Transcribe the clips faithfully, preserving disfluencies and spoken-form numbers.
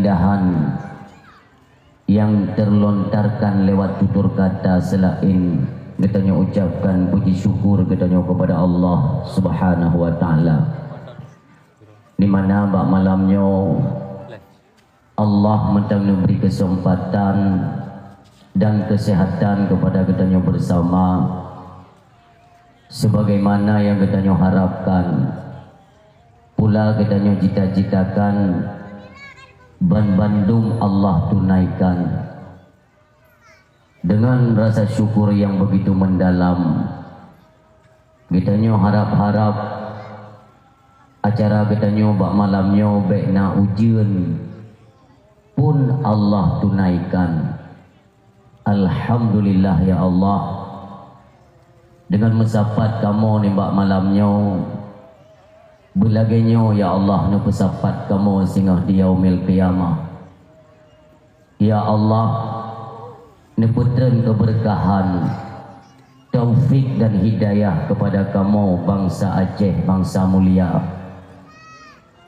Mudah-mudahan nyang terlontarkan lewat tutur kata seulaén geutanyoe ucapkan puji syukur geutanyoe kepada Allah Subhanahu wa Ta'ala, di mana bak malam nyoe Allah mantong neubri keuseumpatan dan keuseuhatan kepada geutanyoe bersama, sebagaimana nyang geutanyoe harapkan, pula geutanyoe cita-citakan, ban bandum Allah tunaikan. Dengan rasa syukur nyang begitu mendalam, geutanyoe harap-harap acara geutanyoe bak malam nyoe bék na ujeuen pun Allah tunaikan. Alhamdulillah ya Allah, dengan meusapat kamoe nibak malam nyoe, beulagée nyoe ya Allah neupeusapat kamoe singoh di yaumil qiyamah. Ya Allah, neupeutreun keubeurkahan, taufik dan hidayah kepada kamoe bansa Aceh, bansa mulia,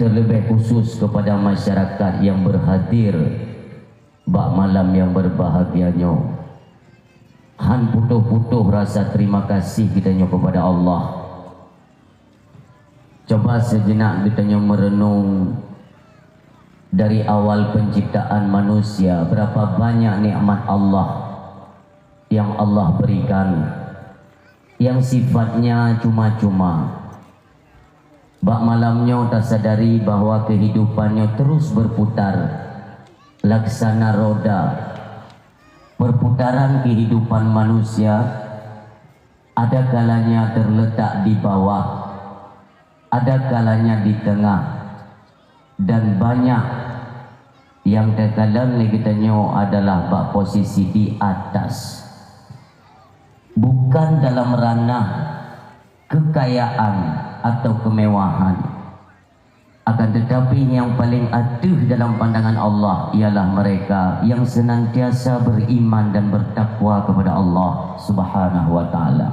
terlebih khusus kepada masyarakat nyang berhadir bak malam nyang berbahagia nyoe. Han putôh-putôh rasa terima kasih geutanyoe kepada Allah. Coba sejenak geutanyoe meureunong, dari awal penciptaan manusia, berapa banyak nikmat Allah yang Allah berikan, yang sifatnya cuma-cuma. Bak malam nyoe tasadari bahwa kehidupan nyoe terus berputar, laksana roda. Perputaran kehidupan manusia ada kalanya terletak di bawah, ada kalanya di tengah, dan banyak nyang teukalon lé geutanyoe adalah bak posisi di atas. Bukan dalam ranah kekayaan atau kemewahan. Akan tetapi, nyang paling ateueh dalam pandangan Allah ialah mereka yang senantiasa beriman dan bertakwa kepada Allah Subhanahu wa Ta'ala.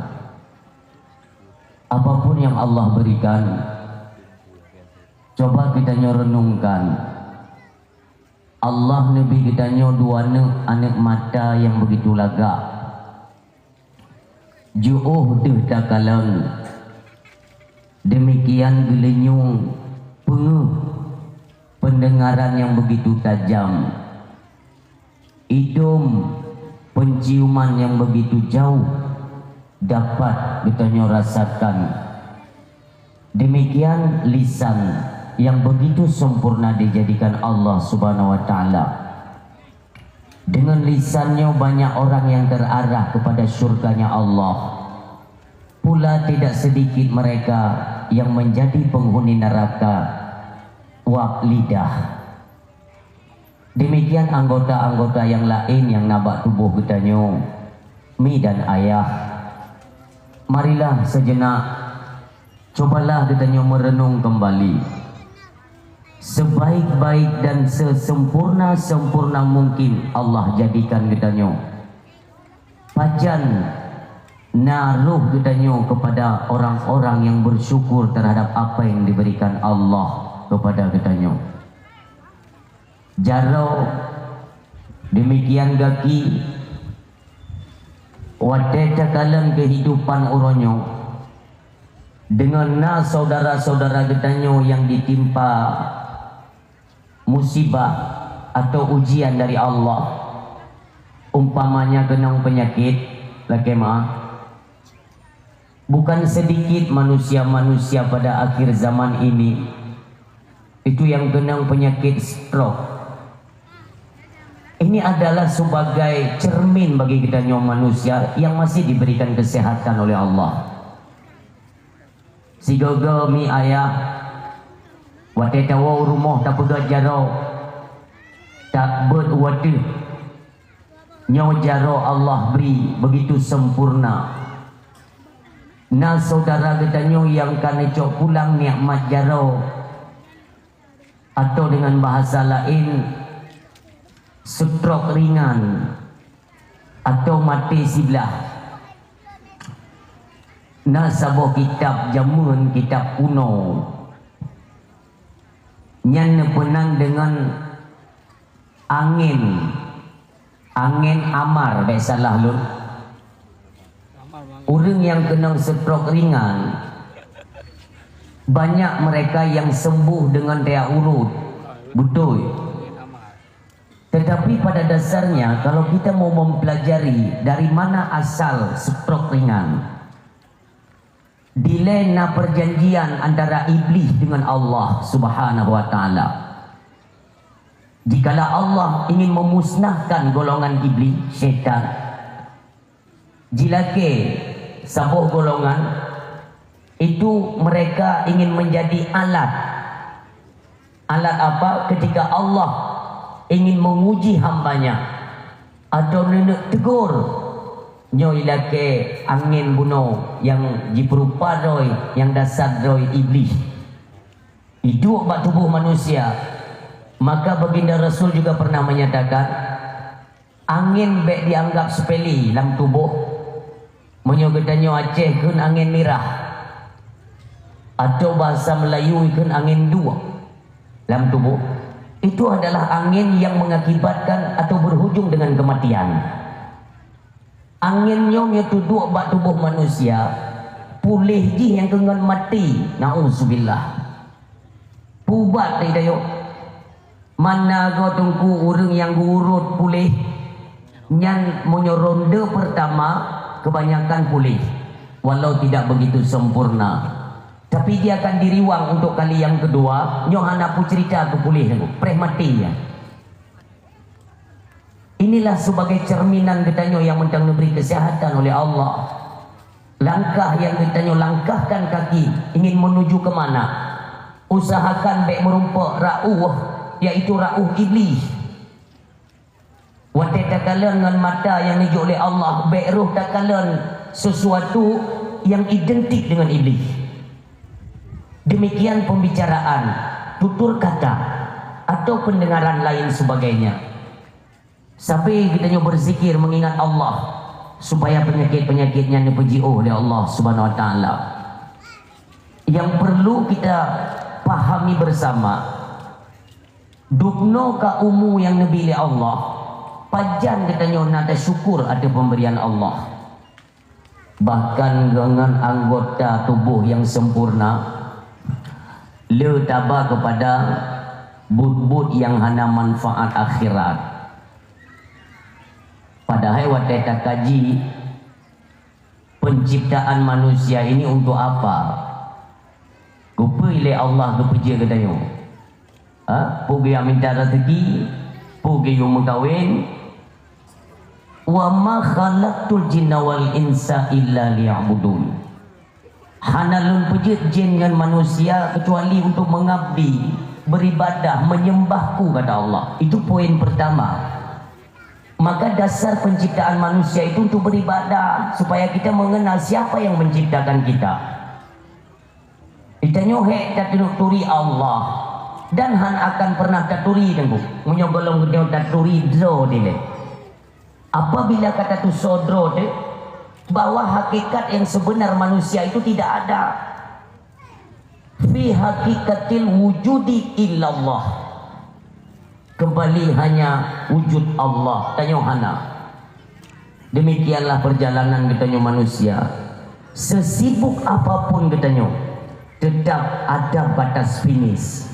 Apapun yang Allah berikan, coba geutanyoe renungkan. Allah neubri geutanyoe dua neuk aneuk mata nyang begitu lagak. Jiôh deuh takalon. Demikian geulinyueng peungeuh, pendengaran nyang begitu tajam, idông, penciuman nyang begitu jauh dapat geutanyoe rasakan. Demikian lisan yang begitu sempurna dijadikan Allah Subhanahu wa Ta'ala. Dengan lisan nyoe banyak orang yang terarah kepada syurganya Allah. Pula tidak sedikit mereka yang menjadi penghuni neraka, wab lidah. Demikian anggota-anggota yang laén nyang na bak tuboh geutanyoe, mi dan ayah. Marilah sejenak, cobalah geutanyoe meureunong keumbali. Sebaik-baik dan sesempurna-sempurna mungkin Allah jadikan geutanyoe. Pajan na roh geutanyoe kepada orang-orang yang bersyukur terhadap apa yang diberikan Allah kepada geutanyoe. Jaroe, demikian gaki, watée takalon kehidupan uroe nyoe, deungon na saudara-saudara geutanyoe nyang ditimpa musibah atau ujian dari Allah, umpamanya keunong peunyakét, lakée meu'ah. Bukan sedikit manusia-manusia pada akhir zaman ini itu yang keunong peunyakét stroke. Ini adalah sebagai cermin bagi geutanyoe manusia yang masih diberikan kesehatan oleh Allah. Sigoe-goe mi ayah, watée tawoe u rumoh tapeugét jaroe, tabeuet u ateueh. Nyoe jaroe Allah bri begitu sempurna. Na saudara geutanyoe nyang ka neucok pulang nikmat jaroe, atau dengan bahasa laén, stroke ringan, atau maté siblah. Na saboh kitab jameun, kitab kuno, nyan neupeunang deungon Angén, angén amar, bèk salah lôn. Ureueng nyang keunong stroke ringan, banyak mereka yang sembuh dengan tea urut. Betul. Tetapi pada dasarnya, kalau kita mau mempelajari dari mana asal stroke ringan, dilèe na perjanjian antara Iblih dengan Allah Subhanahu wa Taala. Jikalau Allah ingin memusnahkan golongan Iblih, syaitan, jilakèe saboh golongan, itu mereka ingin menjadi alat. Alat apa? Ketika Allah ingin menguji hamba-Nya atau neuneuk tegur, nyoe ilakèe angén bunoe nyang jipeurupa droe, nyang dasar droe Iblih. Iduek bak tuboh manusia. Maka Baginda Rasul juga pernah menyatakan, angén bèk dianggap sepele lam tuboh. Meunyoe geutanyoe Aceh kheun angén mirah, atau bahasa Melayu kheun angén duek lam tuboh, itu adalah angén yang mengakibatkan atau berhujung dengan kematian. Angén nyoe meunyoe teuduek bak tuboh manusia, puléh jih nyang keu ngon maté. Nauzubillah. Pubat deh tayoe. Mana goe teungku ureueng nyang geuurot puléh? Nyan meunyoe ronde pertama, kebanyakan puléh, walau tidak begitu sempurna. Tapi dia akan diriwang untuk kali yang kedua, nyoe hana peucerita keu puléh lagoe, preh maté nyan. Inilah sebagai cerminan geutanyoe nyang mantong neubri kesehatan oleh Allah. Langkah nyang geutanyoe langkahkan kaki ingin menuju ke mana? Usahakan bèk meurumpok rauh, yaitu rauh Iblih. Watèe takalon ngon mata nyang neujok lé Allah, bèk roh takalon sesuatu nyang identik dengan Iblih. Demikian pembicaraan, tutur kata, atau pendengaran lain sebagainya. Sabe geutanyoe berzikir mengingat Allah, supaya penyakit-penyakit nyan neupeujiôh lé Allah Subhanahu wa Taala. Yang perlu kita pahami bersama, dubnoe ka umu nyang neubi lé Allah, pajan geutanyoe na tasyukur ateueh pemberian Allah. Bahkan deungon anggota tuboh nyang sempurna, le taba keupada buet-buet nyang hana manfaat akhirat. Padahai watèe takaji penciptaan manusia ini untuk apa, keupeue lé Allah geupeujeuet geutanyoe? Ha? Peue geuyue minta rezeki? Peue geuyue meukawen? "Wa ma khalaqtul jinna wal insa illa liya'budun." Hana Lôn peujeuet jin ngon manusia kecuali untuk mengabdi, beribadah, menyembah-Ku, kata Allah. Itu poin pertama. Maka dasar penciptaan manusia itu untuk beribadah, supaya kita mengenal siapa yang menciptakan kita. Geutanyoe hék taturi Allah dan hana akan pernah taturi, Teungku, meunyoe gohlom geutanyoe taturi droe dilèe. Apabila ka tatusoe droe teuh bahwa hakikat yang sebenar manusia itu tidak ada. Fi hakikatil wujudi illallah. Kembali hanya wujud Allah, tanyoe hana. Demikianlah perjalanan geutanyoe manusia. Sesibuk apapun geutanyoe, tetap ada batas finish.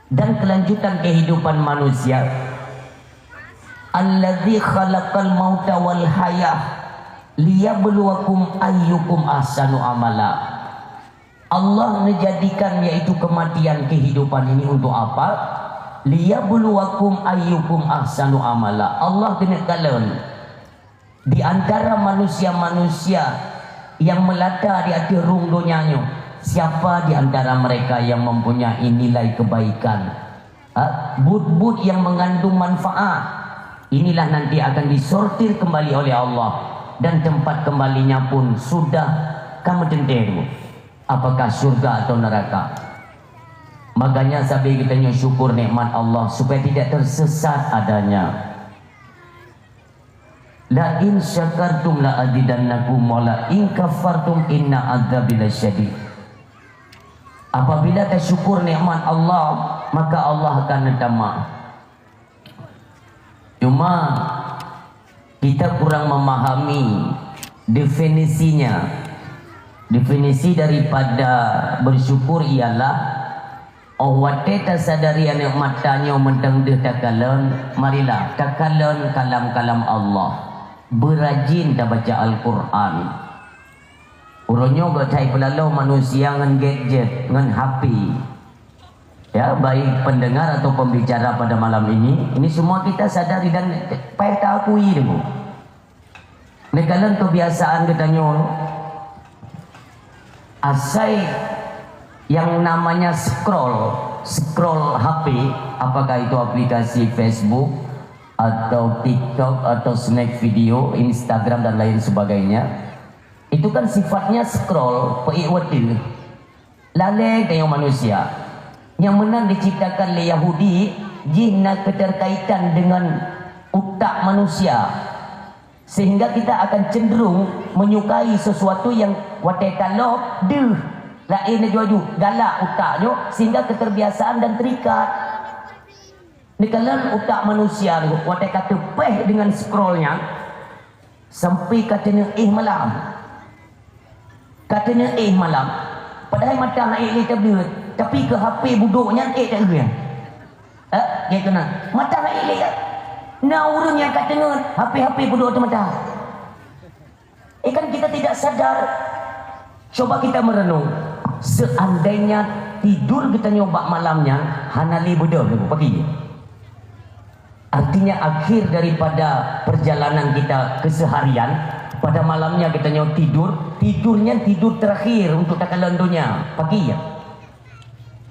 Dan kelanjutan kehidupan manusia, "Alladzi khalaqal mauta wal hayah liyabluwakum ayyukum ahsanu amala." Allah menjadikan yaitu kematian kehidupan ini untuk apa? "Liyabluwakum ayyukum ahsanu amala." Allah keuneuk kalon di antara manusia-manusia yang melata di ateueh rhueng donya nyoe, siapa di antara mereka yang mempunyai nilai kebaikan? Ha? Buet-buet yang mengandung manfaat. Inilah nanti akan disortir kembali oleh Allah dan tempat kembalinya pun sudah ka meuteuntèe. Apakah syurga atau neraka? Makanya sabe geutanyoe syukur nikmat Allah supaya tidak tersesat adanya. "La in syakartum la azidannakum wa la in kafartum inna adzabi lasyadid." Apabila tasyukur nikmat Allah, maka Allah akan neutamah. Cuma kita kurang memahami definisinya. Definisi daripada bersyukur ialah, oh watée tasadari aneuk mata nyoe mantong deuh takalon, marilah takalon kalam-kalam Allah. Beurajin tabaca Al-Qur'an. Uroe nyoe geuthai peulaloe manusia ngon gadget, ngon H P. Ya, baik pendengar atau pembicara pada malam ini, ini semua kita sadari dan payah taakui dulu. Neukalon kebiasaan geutanyoe, asai yang namanya scroll, scroll H P, apakah itu aplikasi Facebook atau TikTok atau snack video, Instagram dan lain sebagainya, itu kan sifatnya scroll, peuék watée. Lalée tanyoe manusia. Nyang meunan diciptakan lé Yahudi, jih na keterkaitan dengan utak manusia. Sehingga kita akan cenderung menyukai sesuatu yang watée talob deuh, laén laju-laju galak utak nyoe, sehingga keterbiasaan dan terikat. Neukalon utak manusia nyoe watée ka teupéh dengan scroll nyan, sampai ka teuneuéh malam. Ka teuneuéh malam. Padahai mata han ék lé tabeuet, tapi keu H P budok nyan ék taeu nyan. Eh, dia kena. Mata han ék lé. Na ureuëng nyang ka teungeut H P-H P budok ateueh mata. Eh, kan kita tidak sadar. Coba kita merenung. Seandainya tidur geutanyoe bak malam nyan hana lé beudôh, pagi. Artinya, akhir daripada perjalanan kita keseharian, pada malamnya geutanyoe tidur, tidur nyan tidur terakhir untuk takalon donya, pagi ya.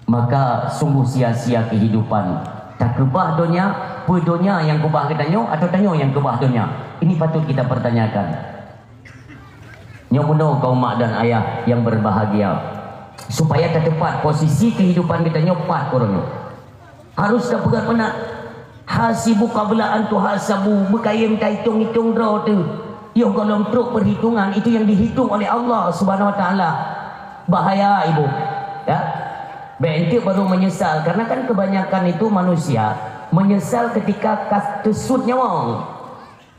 Maka sungguh sia-sia kehidupan. Takeubah donya, peue donya nyang keubah geutanyoe atau tanyoe nyang keubah donya? Ini patut kita pertanyakan. Nyoe bunoe kaum mak dan ayah yang berbahagia, supaya tateupat posisi kehidupan geutanyoe pat uroe nyoe. Harus tapeugah meunan, "Hasibu qabla an tuhasabu," beukayém taitong-itong droe teuh. Yoh gohlom trok perhitungan, itu yang dihitung oleh Allah Subhanahu Wa Taala. Bahaya, Ibu. Ya. Bék enteuk baru menyesal, karena kan kebanyakan itu manusia menyesal ketika kas-, teusut nyawöng.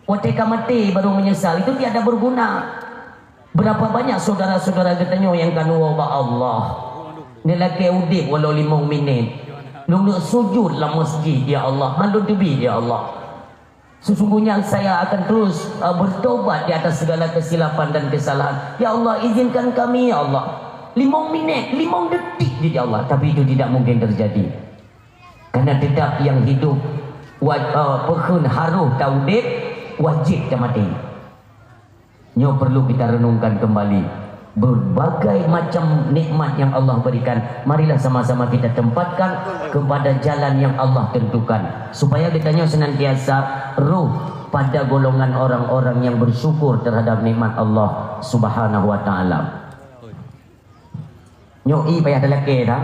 Watée ka maté baru menyesal, itu tiada berguna. Berapa banyak saudara-saudara geutanyoe nyang ka neuwoe bak Allah, neulakée udeb walau limong minét, lôn neuk sujud lam masjid, "Ya Allah, han lôn teubiet, ya Allah. Sesungguhnya saya akan terus, uh, bertobat di atas segala kesilapan dan kesalahan. Ya Allah, izinkan kami, ya Allah." Limong minét, limong detik, ya Allah. Tapi itu tidak mungkin terjadi. Karena tetap yang hidup wa-, uh, peukheun harôh taudeb, wajéb tamaté. Nyoe perlu kita renungkan kembali. Berbagai macam nikmat yang Allah berikan, marilah sama-sama kita tempatkan kepada jalan yang Allah tentukan, supaya geutanyoe senantiasa roh pada golongan orang-orang yang bersyukur terhadap nikmat Allah Subhanahu wa Taala. Nyoe ie payah talakée dah.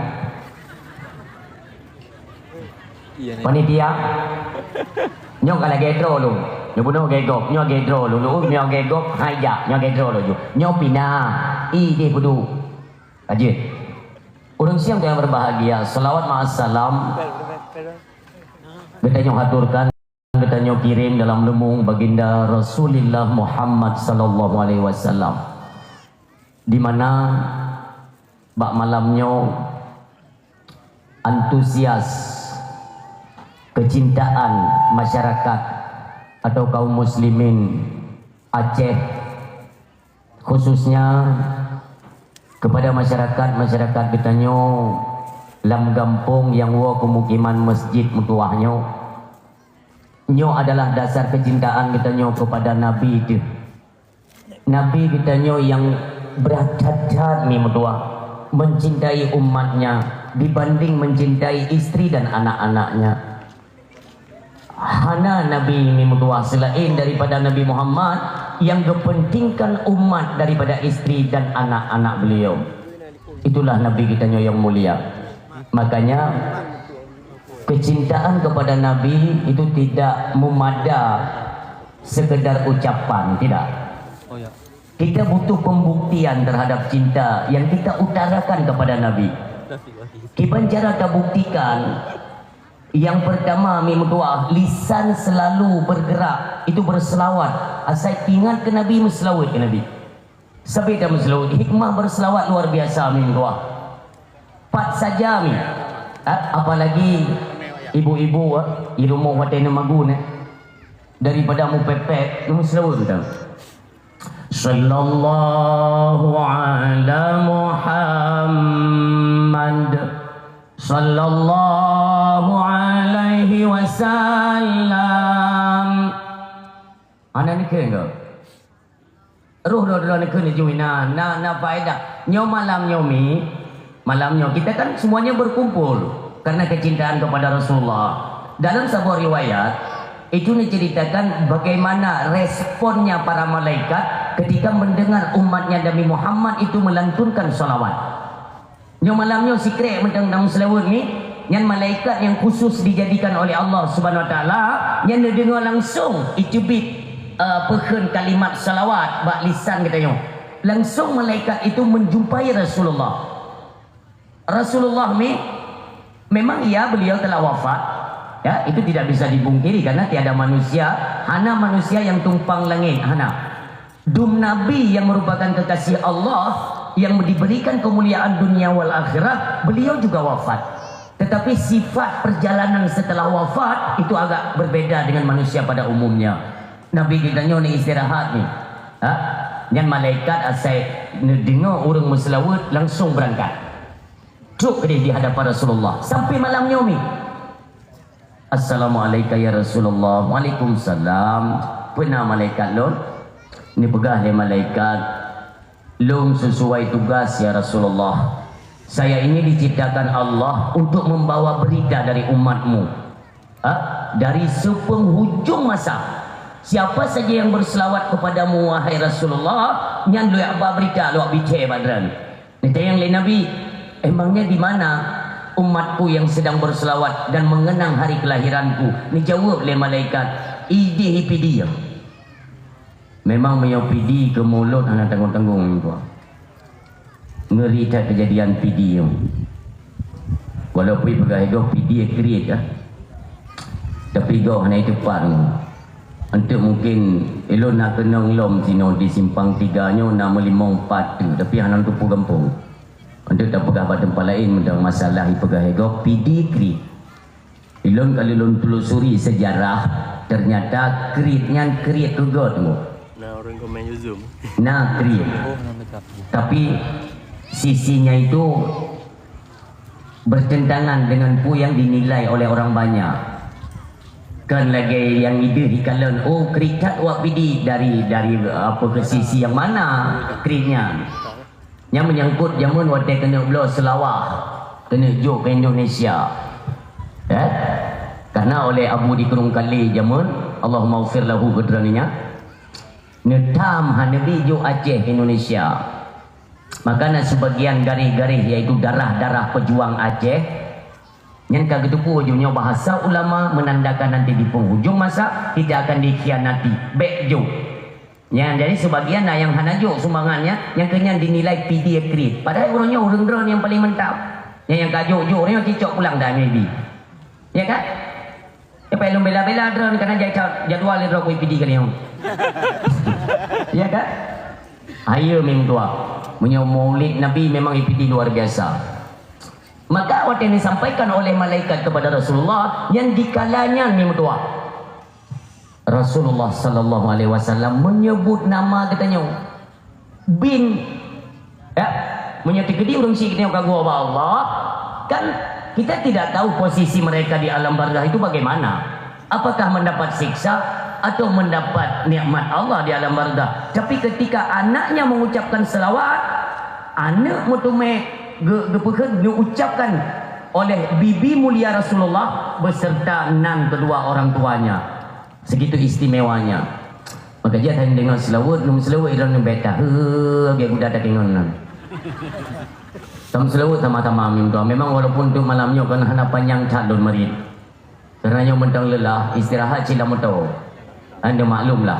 Panitia. Nyoe ka lagée droe lôn. Nyoe bunoe lagée gob, nyoe lagée droe lôn. Nyoe lagée gob, hai jak, nyoe lagée droe lôn ju. Nyoe pinah. Ie deh peuduek. Lanjut. Ureuëng siang yang berbahagia, selawat ma'as salam geutanyoe haturkan, geutanyoe kirém dalam leumong Baginda Rasulullah Muhammad sallallahu alaihi wasallam. Di mana bak malam nyoe antusias, kecintaan masyarakat atau kaum muslimin Aceh, khususnya kepada masyarakat-masyarakat geutanyoe lam gampông nyang woe pemukiman Masjid Meutuwah nyoe. Nyoe adalah dasar kecintaan geutanyoe kepada Nabi teuh. Nabi geutanyoe nyang brat that-that mi meutuwah, mencintai umatnya dibanding mencintai istri dan anak-anaknya. Hana nabi mi meutuwah selain daripada Nabi Muhammad yang geupentingkan umat daripada istri dan anak-anak beliau. Itulah Nabi geutanyoe nyang mulia. Makanya, kecintaan kepada Nabi itu tidak memada sekedar ucapan, tidak. Kita butuh pembuktian terhadap cinta yang kita utarakan kepada Nabi. Kiban cara tabuktikan, Yang pertama, mi meutuah, lisan selalu bergerak, itu berselawat. Asai ingat ke Nabi, meuselawat ke Nabi. Sabe tameuselawat, hikmah berselawat luar biasa, mi meutuah. Pat saja, mi. Ha, apalagi ibu-ibu, ha, di rumah watée neumagun, eh. Daripada mupepet, meuselawat tu. Sallallahu ala Muhammad. Sallallahu alaihi wasallam. Hana neukheun ke? Roh droe-droe neukheun jui na, na, na faedah. Nyoe malam nyoe mi, malam nyoe kita kan semuanya berkumpul karena kecintaan kepada Rasulullah. Dalam sebuah riwayat, itu diceritakan bagaimana responnya para malaikat ketika mendengar umatnya Nabi Muhammad itu melantunkan salawat. Nyoe malam nyoe sikrek mantong lam seulaweuet ni, nyan malaikat nyang khusus dijadikan oleh Allah Subhanahu Wa Taala, nyan neudeungoe langsung icubit, eh, peukheun kalimat salawat bak lisan geutanyoe. Langsung malaikat itu menjumpai Rasulullah. Rasulullah ni memang iya beliau telah wafat, ya, itu tidak bisa dipungkiri karena tiada manusia, hana manusia yang tumpang langit, hana. Dum Nabi yang merupakan kekasih Allah yang diberikan kemuliaan dunia wal akhirah, beliau juga wafat. Tetapi sifat perjalanan setelah wafat itu agak berbeda dengan manusia pada umumnya. Nabi geutanyoe ni istirahat ni. Ha? Nyan malaikat asai neudeungoe ureuëng meuseulaweuet langsung beurangkat. Trok keudeh di hadapan Rasulullah sampai malam nyoe mi. "Assalamualaika ya Rasulullah." "Waalaikumsalam." "Peue na malaikat lôn?" Neupeugah lé malaikat, "Lôn sesuai tugas ya Rasulullah. Saya ini diciptakan Allah untuk membawa berita dari umatmu." Ha? "Dari sepenghujung masa. Siapa saja yang berselawat kepadamu, wahai Rasulullah, nyan lôn ba berita, lôn bicée bak droe." Neutanyong lé Nabi, "Emangnya di mana umatku yang sedang berselawat dan mengenang hari kelahiranku?" Neujaweueb lé malaikat, "Ideh i Pidie." Memang meunyoe Pidie keu mulod hana tanggong-tanggong, tuan. Ngeri that keujadian Pidie nyoe. Walaupun peugah gob Pidie kriet, kan? Tapi gob hana iteupat nyoe. Enteuk mungkin ilôn na keunong lom sinoe di Simpang Tiga nyoe na meulimong pat teuk, tapi hana teupeue gampông. Enteuk tapeugah bak teumpat laén, meunan masalah ipeugah gob Pidie kriet. Ilôn ka lôn telusuri sejarah, ternyata kriet nyan kriet keugöt nyoe. Na ureuëng komen YouTube. Na kriet. Tapi sisinya itu bertentangan dengan peue yang dinilai oleh orang banyak. Kan lagée nyang ideh ikalon, oh, kriet that wak Pidie dari, dari apa ke sisi yang mana kriet nyan. Nyang menyangkut jameun watée keuneuk bloe seulawah, keuneuk jok keu Indonesia. Eh? Karena oleh Abu di Krueng Kale jameun, Allahummaghfir lahu keu droeneuh nyan, neutam hana bi jok Aceh keu Indonesia. Maka na sebagian garéh-garéh, yaitu darah-darah pejuang Aceh, nyan ka geuteupeue nyoe bahasa ulama menandakan nanti di penghujung masa kita akan dikhianati. Bék jok. Nyan, jadi sebagian na nyang hana jok sumbangan nyan, nyang keu nyan dinilai Pidie kriet. Padahai ureuëng nyoe ureuëng droe nyang paling mantap. Nyang, nyang ka jok-jok ureuëng nyoe cicok pulang dah maybe. Ya kan? Tapi lôn bela-bela droe karena jai ca-, jadwal droe kui Pidie kali nyoe. Ya kan? Ayo mim tua. Meunyoe Maulid Nabi memang i Pidie luar biasa. Maka watée disampaikan oleh malaikat kepada Rasulullah, nyan dikala nyan mim tua. Rasulullah sallallahu alaihi wasallam menyebut nama geutanyoe bin, ya, meunyoe teukeudi ureuëng syiek geutanyoe ka geuwoe bak Allah, kan kita tidak tahu posisi mereka di alam barzakh itu bagaimana. Apakah mendapat siksa atau mendapat nikmat Allah di alam barzakh? Tapi ketika anaknya mengucapkan selawat, aneuk meuteumé ge-, geupeukheun, geuucapkan oleh bibi mulia Rasulullah beserta nan kedua orang tuanya. Segitu istimewanya. Maka jih hana deungoe seulaweuet, lom seulaweuet ilôn nibak tahu, biar guda takingon nan. Tam seulaweuet sama-sama minta. Memang walaupun untuk malam nyoe kan hana panjang that lôn meurit. Karena nyoe mantong lelah, istirahat cit lam moto. Anda maklumlah.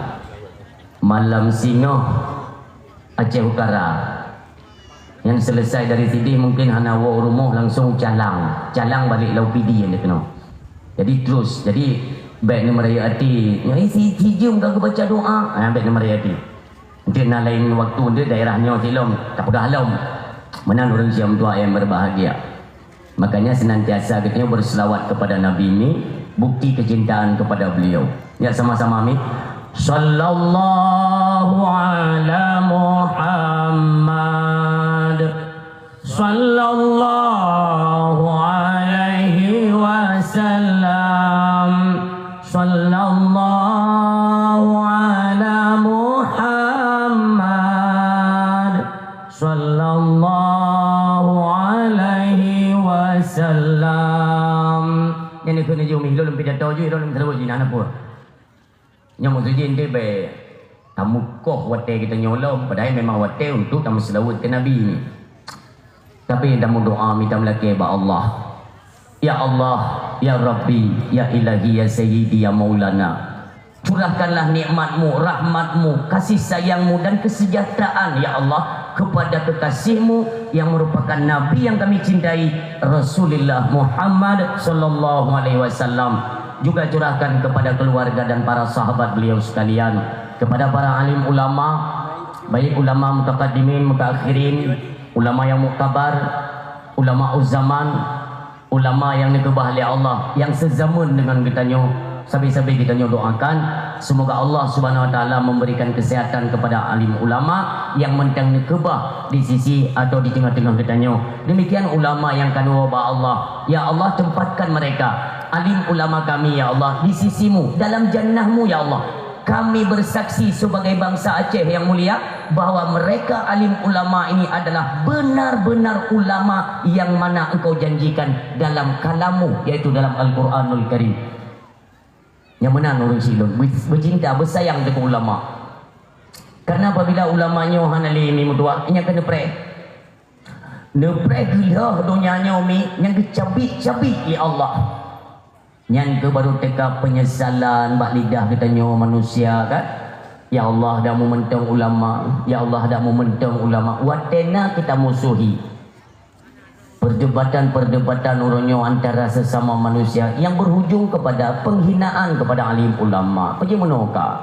Malam singoh Aceh Utara. Nyan selesai dari sideh mungkin hana woe rumoh langsung calang. Calang balik lam Pidie nyang dikeunoe. Jadi terus, jadi bèk neumeurayeuk até. Nyoe si, si jeuem ka geubaca doa, ha, bèk neumeurayeuk até. Eunteuk na laén waktu, eunteuk daerah nyoe silom, tapeugah lom. Meunan ureueng siom tuha nyang berbahagia. Makanya senantiasa geutanyoe berselawat kepada Nabi ni bukti kecintaan kepada beliau. Ya, sama-sama mi. Sallallahu ala Muhammad. Sallallahu alaihi wasallam. Sallallahu ala Muhammad. Sallallahu alaihi wasallam. Nyan keuh neujok mi lôn pidato jih, lôn seureuti jih na peue. Nyoe maksud jih eunteuk bèk tameukoh watèe geutanyoe lom, padahai memang watèe untuk tameuseulaweuet keu Nabi ni. Tapi tameudoa mita meulakèe bak Allah. Ya Allah, ya Rabbi, ya Ilahi, ya Sayyidi, ya Maulana. Curahkanlah nikmat-Mu, rahmat-Mu, kasih sayang-Mu, dan kesejahteraan, ya Allah, kepada kekasih-Mu yang merupakan Nabi yang kami cintai, Rasulullah Muhammad sallallahu alaihi wasallam. Juga curahkan kepada keluarga dan para sahabat beliau sekalian, kepada para alim ulama, baik ulama mutaqaddimin, mutaakhirin, ulama yang muktabar, ulama uzzaman, ulama yang dikeubah lé Allah, yang sezaman dengan geutanyoe, sabe-sabe geutanyoe doakan, semoga Allah Subhanahu Wa Taala memberikan kesehatan kepada alim ulama yang mantong dikeubah di sisi atau di teungoh-teungoh geutanyoe. Demikian ulama yang ka neuwoe bak Allah. Ya Allah, tempatkan mereka, alim ulama kami, ya Allah, di sisi-Mu, dalam jannah-Mu, ya Allah. Kami bersaksi sebagai bangsa Aceh yang mulia, bahwa mereka alim ulama ini adalah benar-benar ulama yang mana Engkau janjikan dalam kalam-Mu, yaitu dalam Al-Quranul Karim. Nyang meunan ureueng siluweue be-, beucinta, beusayang keu ulama. Karena apabila ulama nyoe hana lé mi meutuah, nyan keuneuk preh. Neupreh geuloh donya nyoe mi nyang geucabit-cabit lé Allah. Nyan keuh baru teuka peunyesalan bak lidah geutanyoe manusia, kan? Ya Allah, dak meumentong ulama, ya Allah, dak meumentong ulama. Watée na kita musuhi. Perdebatan-perdebatan uroe nyoe antara sesama manusia yang berujung kepada penghinaan kepada alim ulama. Peue jimeunoe ka?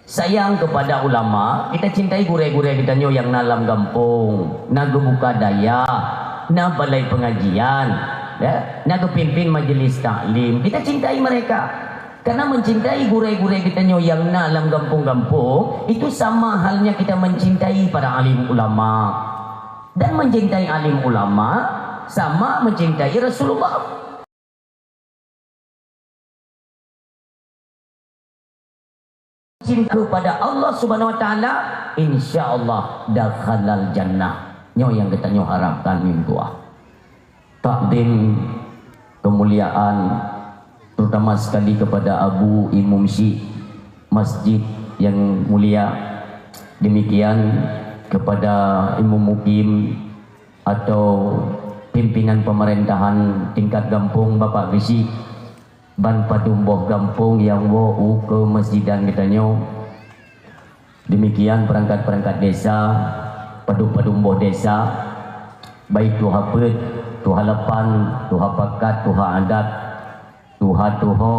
Sayang kepada ulama, kita cintai gurée-gurée geutanyoe nyang na lam gampông, na geubuka dayah, na balai pengajian, ya, na geupimpin majelis taklim. Kita cintai mereka. Karena mencintai gurée-gurée geutanyoe nyang na lam gampông-gampông, itu sama halnya kita mencintai para alim ulama. Dan mencintai alim ulama sama mencintai Rasulullah. Cinta kepada Allah Subhanahu Wa Taala, insya Allah dakhalal jannah. Nyoe nyang geutanyoe harapkan meutuah. Takdim kemuliaan, terutama sekali kepada Abu Imum Syik Masjid yang mulia, demikian kepada Imum Mukim atau pimpinan pemerintahan tingkat gampông Bapak Geusyik, ban padum boh gampông nyang woe u keumeusidan geutanyoe. Demikian perangkat-perangkat desa, padum-padum boh desa, baik tuha peuet, tuha lapan, tuha pakat, tuha adat, tuha tuho,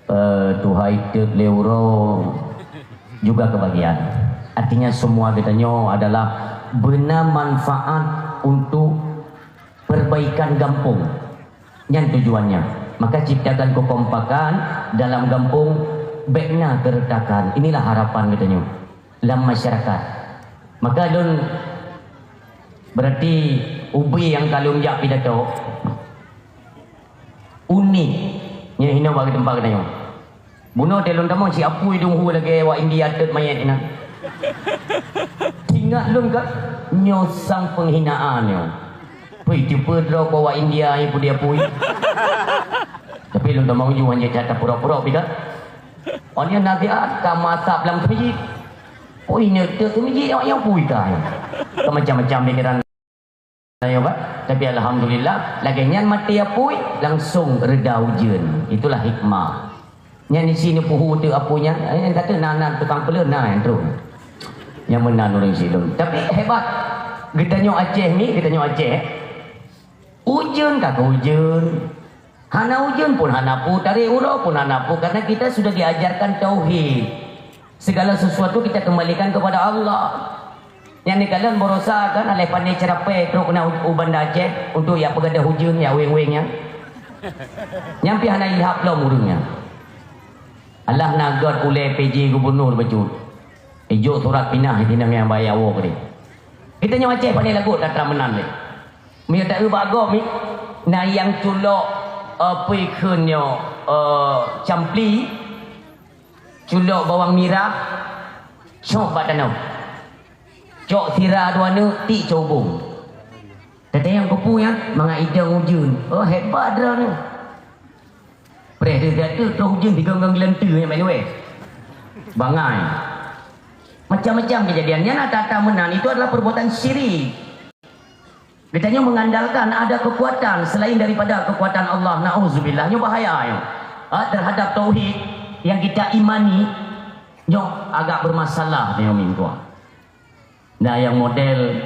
eh, tuha iteup lé uroe juga kebagian. Artinya semua geutanyoe adalah beuna manfaat untuk perbaikan gampông. Nyan tujuannya. Maka ciptakan kekompakan dalam gampông, bék na keureukahan. Inilah harapan geutanyoe lam masyarakat. Maka lôn berarti ubé nyang ka lôn jak pidato unik nyang hinoe bak teumpat geutanyoe. Bunoe teuh lôn tamong si apui dong hu lagée wak India teut manyét inan. Ingat lôn ka nyoe sang penghinaan nyoe. Pui teupeue droe ko wak India nyang pudi apui. Tapi lôn tamong ju hanya cata pura-pura pi ka. Oh nyan nasihat ka masab lam keumijik. Pui nyoe teut keumijik awak nyang pui ka. Ka macam-macam pikiran. Ayo, Pak. Tapi alhamdulillah, lagée nyan maté apui, langsung reda ujeuen. Itulah hikmah. Nyan isi neupeuhu teuk apui nyan, eh, kata na, na tukang peuleueh na nyang trok. Nyang meunan ureuëng sidroe. Tapi hebat. Geutanyoe Aceh ni, geutanyoe Aceh. Ujeuen ka ujeuen. Hana ujeuen pun hana peue, tarek uroe pun hana peue, karena kita sudah diajarkan tauhid. Segala sesuatu kita kembalikan kepada Allah. Nyang neukalon barosa kan, aléh pané ceurapée trok na u Banda Aceh untuk jak peugadôh ujeuen, jak weng-weng nyan. Nyan pih hana ilhab lom ureuëng nyan. Alah na gét ulée P J gubunur bacut. Ijok surat pinah di nang nyang baya woe keudeh. Geutanyoe Aceh pané lagot atra meunan lé. Meunyoe taeu bak gob mi, na nyang culok, eh, peue kheun nyoe, eh, campli, culok bawang mirah, cok bak tanoh. Cok sira dua neuk, tiek cok ubong. Teuntang nyang kupu nyan, mangat idong ujeuen. Oh, hebat droeneuh. Preh teuh, teuh, troh ujeuen digong-gong geuleunteu nyang main weh. Bangai. Macam-macam kejadian. Nyan ata-ata meunan, itu adalah perbuatan syirik. Geutanyoe mengandalkan ada kekuatan selain daripada kekuatan Allah. Nauzubillah. Nyoe bahaya nyoe. Ha, terhadap tauhid yang kita imani, nyoe agak bermasalah nyoe minggu. Nah, nyang model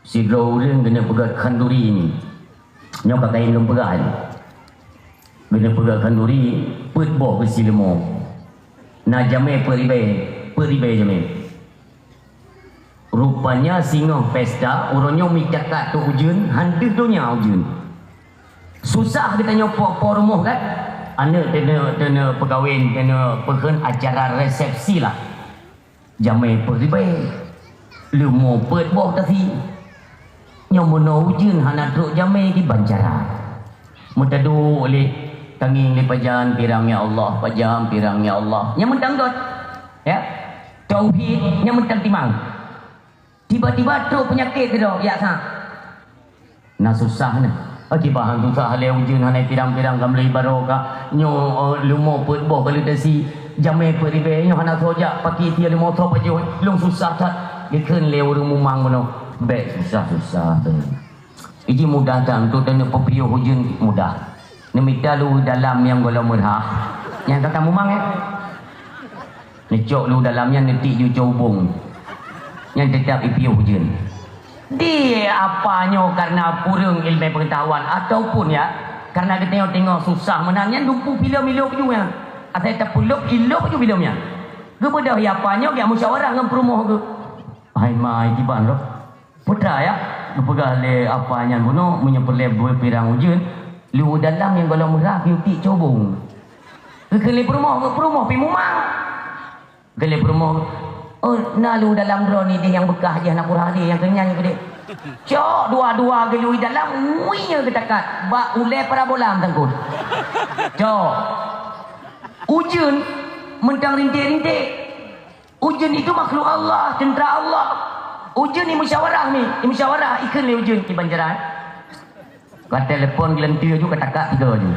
sidroe ureuëng keuneuk peugah khanduri ni. Nyoe ka kayém lôn peugah ni. Keuneuk peugah khanduri, peuet boh beusi leumo. Na jamé peuet ribée, peuet ribée jamé. Rupanya singoh pesta, uroe nyoe mita kat trok ujeuen, han deuh donya ujeuen. Susah geutanyoe po-po rumoh kan? Aneuk teuneu, teuneu peukawen, teuneu peukheun acara resepsi lah. Jamé peuet ribée, leumo peuet boh tasi. Nyoe meunoe ujeuen hana trok jamé kiban cara. Meutaduek lé, tangieng lé pajan pirang ya Allah, pajan pirang ya Allah. Nyan mantong gét. Ya. Tauhid nyan mantong timang. Tiba-tiba trok peunyakét keudroe, yak sa. Na susah nyoe. Akibat han susah lé ujeuen hana pirang-pirang ka meuleueh barokah. Nyoe, eh, leumo peuet boh ka lheueh tasi, jamé peuet ribée nyoe hana soe jak paki tie leumo soe pajoh. Lôn susah that. Geukheun lé ureuëng mumang bunoe, bék susah-susah. Iji mudah that untuk taneuk peupiôh ujeuen mudah. Neumita luweue dalam nyang gohlom meurah. Nyang ka tamumang, ya? Neucok luweue dalam nyan neutiek ju cok ubong. Nyan teutap ipiôh ujeuen. Di apa nyoe karena kureueng ileumèe peungeutahuan ataupun, ya, karena geutanyoe teungoh susah meunan nyan dumpeue filem ilôb ju nyan. Asai tapeulôb ilôb ju filem nyan. Geubeudôh ya apa nyoe geujak musyawarah ngon peurumoh geuh. Hai ma, hai kiban roh. Peue teuma, ya, geupeugah lé apa nyan bunoe, meunyoe peureulèe beuet pirang ujeuen, luweue dalam nyang gohlom meurah geutiek cok ubong. Geukheun lé peurumoh, peurumoh pih mumang. Geukheun lé peurumoh, "Oh, na luweue dalam droeneuh deh nyang beukah jih hana kurah deh, nyang keu nyan keu deh." Cok dua-dua geuluweue dalam, ngui nyoe geutakat bak ulèe parabola meusangkot. Cok. Ujeuen mantong rinték-rinték. Ujeuen itu makhluk Allah, teuntra Allah. Ujeuen imusyawarah mi, imusyawarah ikheun lé ujeuen kiban jaran. Ka telepon geuleunteu ju, ka takak tiga ju.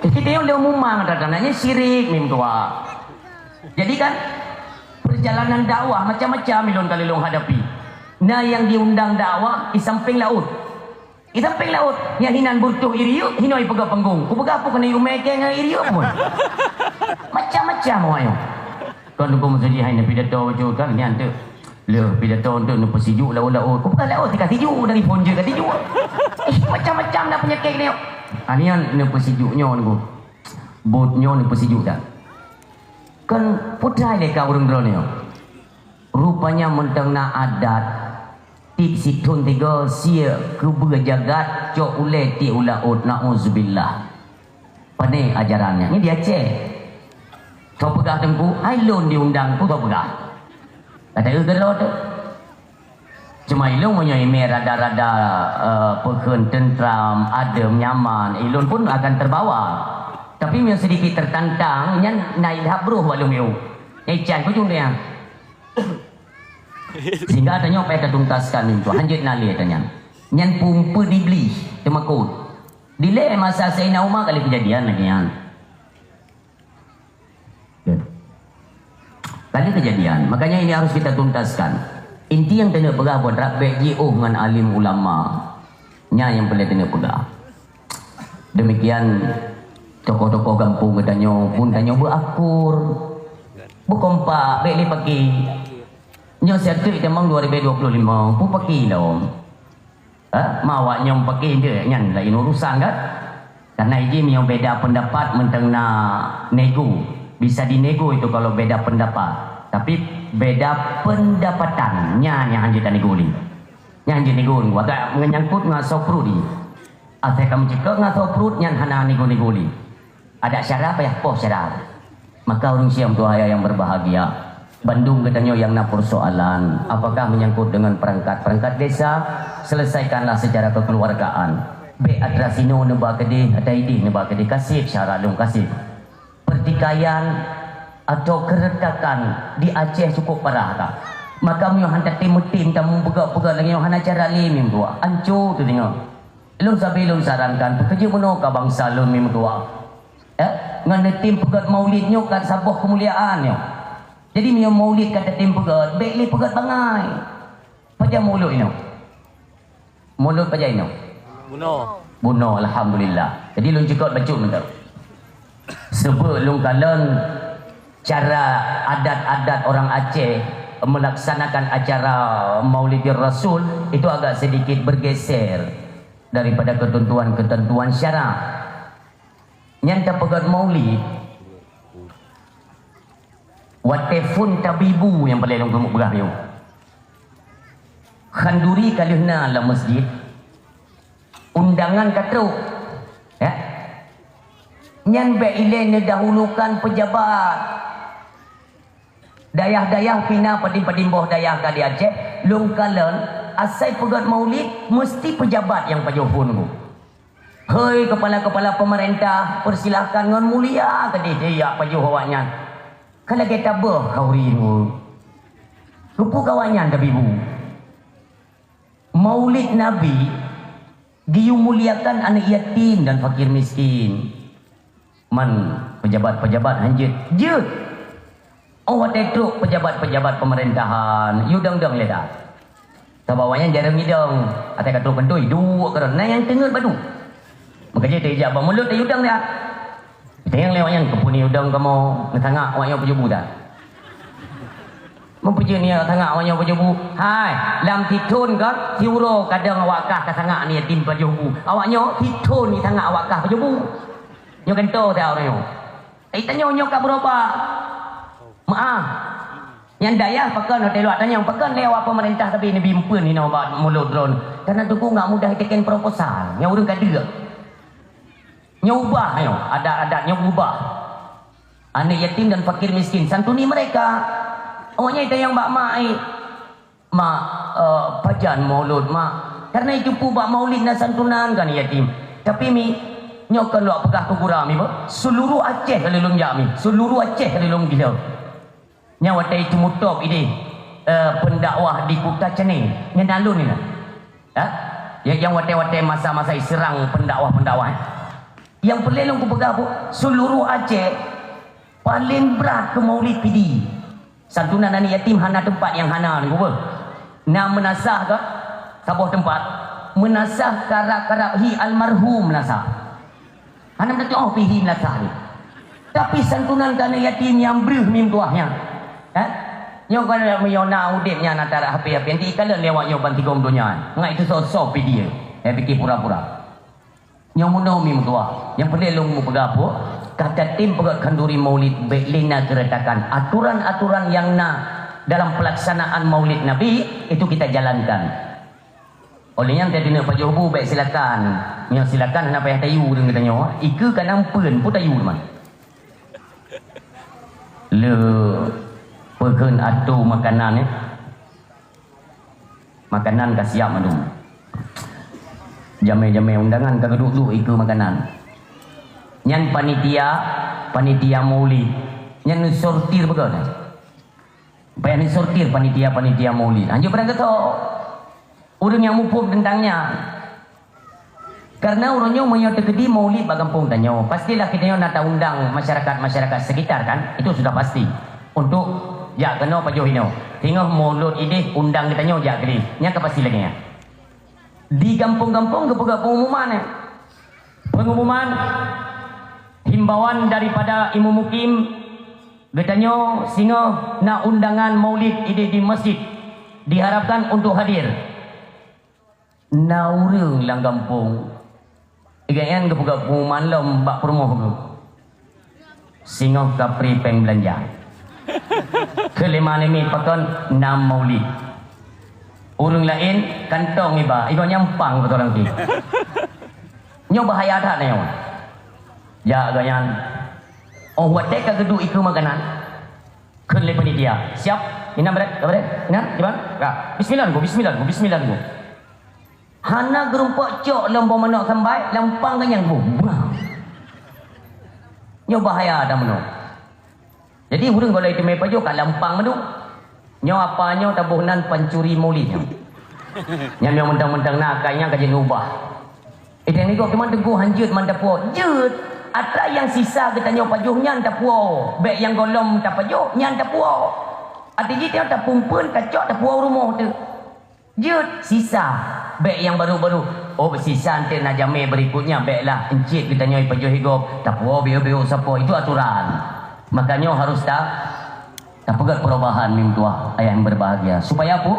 Jadi dia udah mumang, tanda-tandanya syirik mi meutuah. Jadi kan, perjalanan dakwah macam-macam ilôn kali lôn hadapi. Na nyang diundang dakwah di samping laôt. Di samping laôt, nyang hinan beureutoh i riyeuk, hinoe ipeugah panggong. Kupeugah peue keuneuk umai kèe ngon i riyeuk pun. Macam-macam awak nyoe. Kon Teungku Meuseujid hai neupidato bacut kan, nyan teuk. Lheueh pidato teuk neupeusijuk laôt-laôt. Kupeugah laôt ka sijuk, dari phon jeuet ka sijuk. Eh, macam-macam na peunyakét nyoe. Ah, nyan neupeusijuk nyoe Teungku. Buet nyoe neupeusijuk dak. Kon putra lé ka ureuëng droeneuh nyoe. Rupanya mantong na adat, tiep sithôn tiga sie keubeue jagat cok ulèe tiep u laôt, nauzubillah. Pané ajaran nyan? Nyan di Aceh. Soe peugah Teungku, hai lôn diundang, peue soe peugah? Kata, "Eh, geulôt tu." Cuma ilôn meunyoe imè rada-rada, eh, peukheun teuntram, adem, nyaman, ilôn pun akan terbawa. Tapi meunyoe sedikit tertantang, nyan na ilham broh bak lôn. Nyan ican kujung dia. Sehingga tanyoe payah tatuntaskan nyoe, hanjeuet na lé tanyan. Nyan peumpeuet Iblih teumakot. Dilèe masa Saidina Umar kali kejadian lagèe nyan. Kali kejadian. Makanya ini harus kita tuntaskan. Inti nyang taneuk peugah buet rab bèk jiôh ngon alim ulama. Nyan nyang peureulèe taneuk peugah. Demikian tokoh-tokoh gampông geutanyoe pun tanyoe beuakur, beukompak, bèk lé paki. Nyoe siat teuk tamong dua ribu dua puluh lima, peue paki lom. Ha? Ma awak nyoe paké nyan laén urusan kan? Karena iji meunyoe beda pendapat mantong na nego. Bisa dinego itu kalau beda pendapat. Tapi beda pendapatan, nyan nyang hanjeuet tanego lé. Nyan hanjeuet nego, agak menyangkut ngon asoe pruet. Asai ka meucikok ngon asoe pruet nyan hana nego-nego lé. Adat syara payah poh syara. Maka ureuëng siang tuha yang berbahagia, bandum geutanyoe yang na persoalan, apakah menyangkut dengan perangkat-perangkat desa, selesaikanlah secara kekeluargaan. Bék atra sinoe neuba keudeh, atra ideh neuba keudeh, kaseb syara lôn kaseb. Pertikaian atau keretakan di Aceh cukup parah ka. Maka meunyoe hana tem meutem, tameupeugah-peugah lagée nyoe hana cara lé meutuah. Anco teudeungoe. Lôn sabe lôn sarankan, peukeujeue meunoe ka bansa lôn meutuah. Eh, ngon neutem peugét maulid nyoe ka saboh keumuliaan nyoe. Jadi meunyoe maulid ka tatem peugét, bék lé peugét bangai. Pajan maulid nyoe? Maulid pajan nyoe? Bunoe. Bunoe, alhamdulillah. Jadi lôn cukop bacut mantong. Sebab lôn kalon cara adat-adat orang Aceh melaksanakan acara Maulidir Rasul itu agak sedikit bergeser daripada ketentuan-ketentuan syarak. Nyan tapeugét maulid, watée phon tabibu nyang paleng lôn keuneuk peugah nyoe. Khanduri ka lheueh na lam masjid, undangan ka trok. Ya. Nyan bék ilée neudahulukan pejabat. Dayah-dayah pih na padum-padum boh dayah ka di Aceh, lôn kalon asai peugét maulid meusti pejabat nyang pajoh phon nyoe. Hei kepala-kepala pemerintah, persilahkan ngon mulia keudeh jak pajoh awaknyan. Ka lagée tabeuh khanduri nyoe. Keupeue awaknyan tabibu? Maulid Nabi geuyue muliakan aneuk yatim dan fakir miskin. Man pejabat-pejabat hanjeuet jeuet. Oh watée trok pejabat-pejabat pemerintahan, yue dong-dong lé dah. Sabab awaknyan jareueng idong, até ka trok keuntui duek keudroe, na nyang teungeut badu. Maka jih teujak bak mulut tayue dong dah. Tanyong lé awaknyan, "Keupeue ni udong kamoe neusangak awaknyoe peujubu dah?" Meupeujeuet niat sangat awaknyoe peujubu. Hai, lam sithon kon, siuroe kadang awak kah ka sangat aneuk yatim peujubu. Awaknyoe sithon ni sangat awak kah peujubu. Nyoe keuntô teuh awaknyoe. Tapi tanyoe nyoe ka beurubah. Meu'ah. Nyang dayah pakon hotel luwah tanyong, pakon lé awak peumeurintah tapi neubi eumpeuen inoe bak mulut droen. Karena Teungku nggak mudah iteken proposal. Nyang ureueng ka deuk. Nyoe ubah nyoe, adat-adat nyoe ubah. Aneuk yatim dan fakir miskin, santuni mereka. Awaknyan itanyong bak mak, "Mak, eh, pajan maulud, Mak?" Karena itu pu bak maulid na santunan kan yatim. Tapi mi, nyoe kon lôn peugah keu gura mi, bah, seluruh Aceh ka lôn jak mi, seluruh Aceh ka lôn gila. Nyang watée teumutôb ideh, eh, pendakwah di Kuta Canneng, nyan na lôn nyan. Ha? Ya, nyang watée-watée masa-masa iseurang pendakwah-pendakwah, eh. Nyang peureulée lôn kupeugah bu, seluruh Aceh paleng brat keu maulid Pidie. Santunan aneuk yatim hana teumpat nyang hana nyoe beuh. Na Meunasah ka, saboh teumpat. Meunasah karab-karab hi almarhum Meunasah. Hana meutuoh pih hi Meunasah nyoe. Tapi santunan keu aneuk yatim nyang breuh mim tuah nyan. Eh? Nyoe kon meunyoe na udeb nyan antara hape-hape, nanti ikalon lé awaknyoe ban tigom donya. Ngat itu soe-soe Pidie. Eh, pikir pura-pura. Nyoe meunoe mim tuah. Nyang peureulée lôn mupeugah peue? Ka tatem peugét khanduri maulid bék lé na keuretakan. Aturan-aturan nyang na dalam pelaksanaan maulid Nabi itu kita jalankan. Óh lheueh nyan, teudeungoe pajoh bu, bék silakan. Nyoe silakan hana payah tayue ureueng geutanyoe. Ikeue ka na eumpeuen, peue tayue teuma. Le peukheun atô makanan, eh. Makanan ka siap mandum. Jamé-jamé undangan ka geuduek-duek ikeue makanan. Nyan panitia, panitia maulid. Nyan neusortir beugöt. Payah neusortir panitia-panitia maulid. Hanjeuet barang geutanyoe. Ureueng nyang muphom teuntang nyan. Karena uroe nyoe meunyoe teukeudi maulid bak gampông tanyoe, pastilah geutanyoe na taundang masyarakat-masyarakat sekitar kan? Itu sudah pasti. Untuk jak keunoe pajoh inoe. Singoh maulud ideh undang geutanyoe jak keudeh. Nyan ka pasti lagée nyan. Di gampông-gampông geupeugah pengumuman, eh. Pengumuman, himbauan daripada Imum Mukim, geutanyoe singoh na undangan maulid ideh di masjid. Diharapkan untuk hadir. Na ureuëng lam gampông, gobnyan geupeugah pengumuman lom bak peurumoh geuh, "Singoh kapri péng beulanja." Keu lima namiet pakon, "Na maulid." Ureuëng laén kantong iba, iba nyampang beutôi lam pi. Nyoe bahaya that nyoe. Jak gobnyan. Oh, watée ka geuduek ikeue makanan, kheun lé panitia, "Siap, inan bret, ka bret, inan, iban, ka. Bismillah niku, bismillah niku, bismillah niku." Hana geurumpok cok lom boh manok sambai, lampang gobnyan boh. Bah. Nyoe bahaya that meunoe. Jadi, ureuëng gohlom teumé pajoh ka lampang meudu. Nyoe apa nyoe taboh nan pancuri maulid nyoe. Nyan nyoe mantong-mantong na akai nyan ka jeuet ubah. Idéh nigok teuma teungku hanjeuet man tapuwoe. Jeuet. Atra nyang sisa geutanyoe pajoh nyan tapuwoe. Bék nyang gohlom tapajoh nyan tapuwoe. Até jih nyoe tapumpeuen tacok tapuwoe rumoh teuh. Jeuet sisa. Bék nyang barô-barô. Oh, sisa enteuk na jamé berikutnya, béklah encit geutanyoe pajoh igob, tapuwoe biôk-biôk sapoe. Itu aturan. Makanya harus ta-, tapeugét perubahan meutuah ayah yang berbahagia. Supaya apa?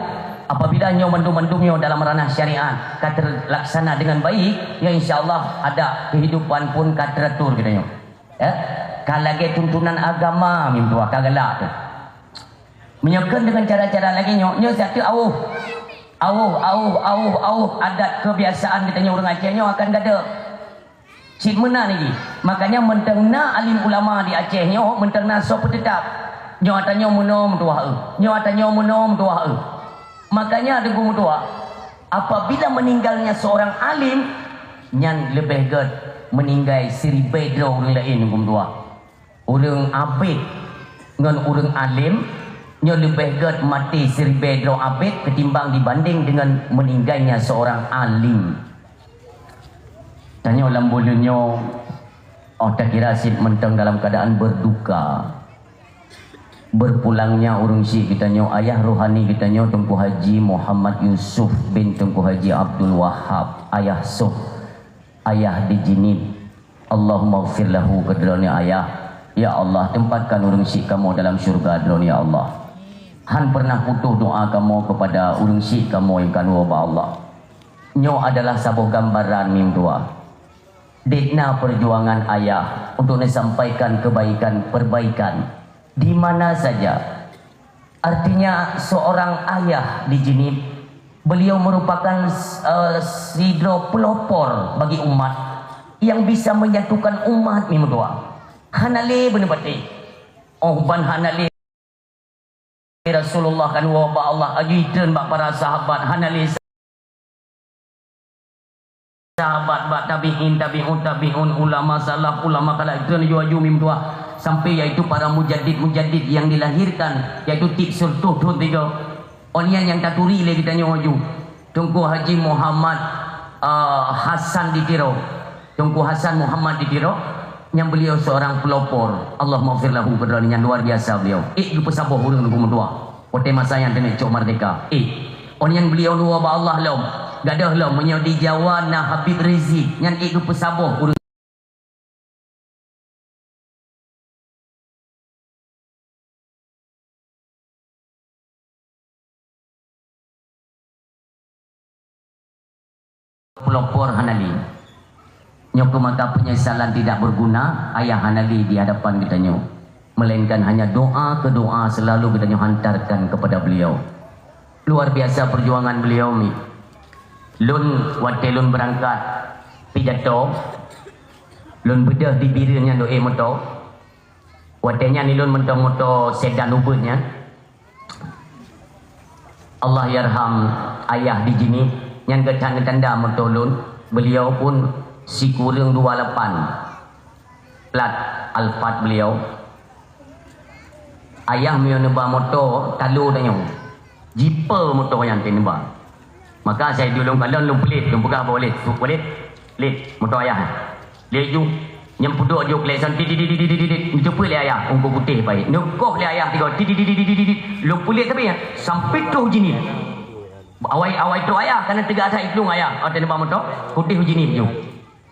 Apabila nyoe mandum-mandum nyoe dalam ranah syariat ka terlaksana dengan baik, ya insya Allah ada kehidupan pun ka teratur geutanyoe. Ya? Ka lagée tuntunan agama meutuah ka galak teuh. Meunyoe kheun deungon cara-cara lagée nyoe, nyoe siat teuk awôh. Awôh, awôh, awôh, awôh, adat keubiasaan geutanyoe ureuëng Aceh nyoe akan gadôh. Cit meunan jih. Makanya mantong na alim ulama di Aceh nyoe, mantong na soe peuteutap. Nyoe ata nyoe meunoe meutuah eu. Nyoe ata nyoe meunoe meutuah eu. Makanya teungku meutuah, apabila meninggalnya seorang alim, nyan leubeh gét meninggai siribée droe ureuëng laén teungku meutuah. Ureuëng abét ngon ureuëng além nyoe leubeh gét maté siribée droe abét ketimbang dibanding dengan meninggalnya seorang alim. Tanyoe lam buleuen nyoe, oh, takira cit mantong dalam keadaan berduka. Berpulangnya ureuëng syik geutanyoe, ayah rohani geutanyoe, Teungku Haji Muhammad Yusuf bin Teungku Haji Abdul Wahab, Ayah Soh, Ayah di Jeunieb. Allahummaghfir lahu, keu droeneuh ayah. Ya Allah, tempatkan ureuëng syik kamoe dalam syurga droeneuh, ya Allah. Han pernah putôh doa kamoe kepada ureuëng syik kamoe nyang ka tuwoe bak Allah. Nyoe adalah saboh gambaran meutuah. Dek na perjuangan ayah untuk neusampaikan kebaikan, perbaikan di mana saja. Artinya, seorang ayah di Jeunieb, beliau merupakan, eh, sidroe pelopor bagi umat yang bisa menyatukan umat meutuah. Hana lé beuneupatéh. Oh, ban hana lé Rasulullah ka tuwoe bak Allah, aju itreun bak para sahabat, hana lé sahabat, bak tabi'in, tabi'ut tabi'un, ulama salaf, ulama khalaf, itu laju-laju meutuah sampai yaitu para mujaddid-mujaddid yang dilahirkan, yaitu tiep sireutôh thon tiga. Awak nyan nyang taturi lé geutanyoe laju. Teungku Haji Muhammad, ah, Hasan di Tiro. Teungku Hasan Muhammad di Tiro, nyang beliau seorang pelopor. Allahummaghfir lahu, keudroe nyang luar biasa beliau. Ék geupeusaboh ureuëng teungku meutuah. Watée masa nyan teungoh cok merdeka. Eh, awak nyan beliau tuwoe bak Allah lom. Gadôh lom, meunyoe di Jawa na Habib Rizik, nyan ék geupeusaboh ureuëng pelopor hana lé. Nyoe keuh maka penyesalan tidak berguna, ayah hana lé di hadapan geutanyoe. Melainkan hanya doa ke doa selalu geutanyoe hantarkan kepada beliau. Luar biasa perjuangan beliau ni. Lôn watée lôn beurangkat pidato, lôn beudôh di Bireuen nyan do ék moto. Watée nyan ilôn mantong moto sedan ubeut nyan. Allahyarham ayah di Jeunieb, nyan geutanyoe tanda moto lôn, beliau pun sikureueng dua lapan. Plat Alphard beliau. Ayah meunyoe neuba moto, talo tanyoe. Jipe moto nyan teuh neuba. Maka saya dulu kalon lôn peulét, lôn peugah bak Walid, "Walid, lét, moto ayah." Laju, nyang peuduek jok lé san, tit, tit, tit, tit, tit, tit, neucupeue lé ayah, ungku putéh pai. Neukoh lé ayah tiga, tit, tit, tit, tit, tit, tit, tit. Lôn peulét tapi ya, sampai troh Jeunieb. Awai, awai troh ayah, kana teuga that iplueng ayah. Ateueh neuba moto, putéh Jeunieb ju.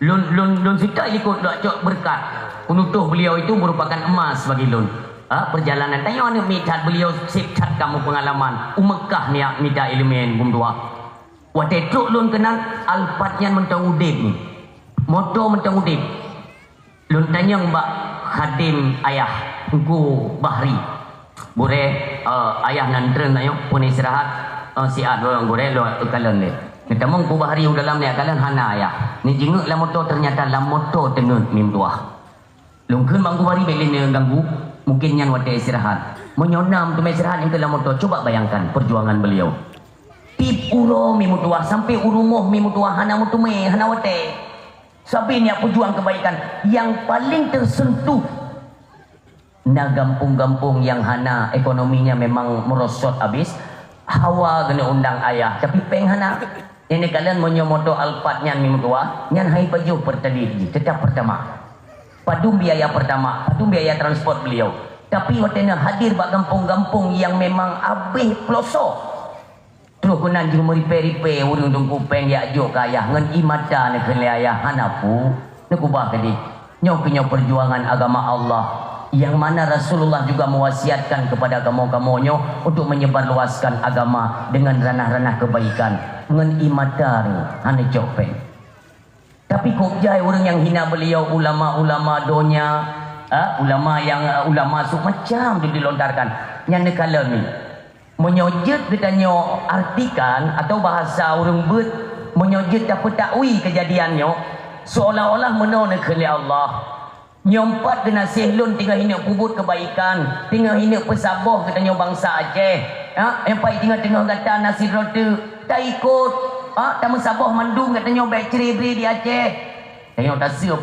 Lôn, lôn, lôn sita likot lôn cok beureukat. Peunutôh beliau itu merupakan emas bagi lôn. Ha, perjalanan tanyoe aneuk miet that beliau sép that kamoe peungalaman. U Meukah niat mita ileumèe geumeudua. Watée trok lôn keunan, Alphard nyan mantong udeb ni. Moto mantong udeb. Lôn tanyong bak khadem ayah, Teungku Bahri. Gurée, eh, ayah nan treun ayong pun istirahat, eh, siat lôn gurée lôn kalon lé. Neutamong Teungku Bahri u dalam ni kalon hana ayah. Ni jingeuk lam moto, ternyata lam moto teungeut mi meutuwah. Lôn kheun bak Teungku Bahri bék lé neuganggu, mungkin nyan watée istirahat. Meunyoe na meuteumé istirahat nyang keu lam moto, coba bayangkan perjuangan beliau. Tieb uroe mi meutuwah, sampai u rumoh mi meutuwah hana meuteumé, hana watée. Sabe nyak peujuang keubaikan nyang paleng teuseuntuh. Na gampông-gampông nyang hana, ekonominya memang meurosot abéh. Hawa keuneuk undang ayah, tapi péng hana. Ini kalian meunyoe moto Alphard nyan mi meutuwah, nyan hai pajoh Pertalite jih, tetap Pertamax. Padum biaya Pertamax, padum biaya transport beliau. Tapi watée na hadir bak gampông-gampông nyang memang abéh peulosok. Troh keunan jih meuripée-ripée ureuëng Teungku péng jak jok keu ayah ngon ié mata neukheun lé ayah hana pu, neukeubah keudeh. Nyoe keuh nyoe perjuangan agama Allah, nyang mana Rasulullah juga mewasiatkan kepada kamoe-kamoe nyoe untuk menyebarluaskan agama dengan ranah-ranah kebaikan. Ngon ié mata nyoe hana cok péng. Tapi kok jai ureuëng nyang hina beliau, ulama-ulama donya, ha, ulama nyang, ulama su macam dilontarkan. Nyan neukalon ni. Meunyoe jeuet geutanyoe artikan atau bahasa ureuëng beuet, meunyoe jeuet tapeutakwi keujadian nyoe, seolah-olah meunoe neukheun lé Allah. Nyoe pat geunaséh lôn teungoh hineuk peubuet keubaikan, teungoh hineuk peusaboh geutanyoe bansa Aceh. Ha, nyang pai teungoh-teungoh gata na sidroe teuk, taikot, ha, tameusaboh mandum geutanyoe bék cre-bre di Aceh. Tanyoe taseup,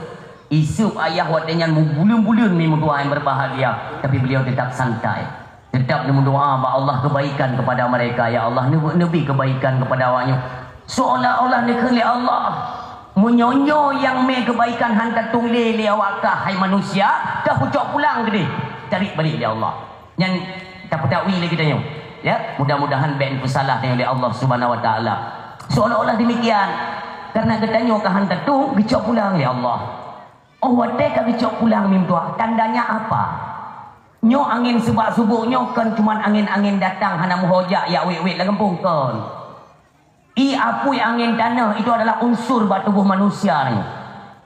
iseup ayah watée nyan meubuleuen-buleuen mi meutuwah nyang berbahagia, tapi beliau tetap santai. Tetap neumeudoa bak Allah kebaikan kepada mereka, "Ya Allah, neubi kebaikan kepada awak nyoe." Seolah-olah neukheun lé Allah, meunyoe nyoe nyang mé kebaikan han tatueng lé lé awak kah, hai manusia, kah kucok pulang keudeh, tarék balek lé Allah. Nyan tapeutakwi lé geutanyoe. Ya, mudah-mudahan bék neupeusalah tanyoe lé Allah Subhanahu Wa Taala. Seolah-olah demikian, karena geutanyoe kah han tatueng, geucok pulang lé Allah. Oh watée ka geucok pulang mi meutuwah, tandanya apa? Nyoe angén seubak-seubok nyoe kon cuman angén-angén datang hana meuhojak jak wét-wét lam gampông, kon. Ié apui angén tanoh itu adalah unsur bak tuboh manusia nyoe.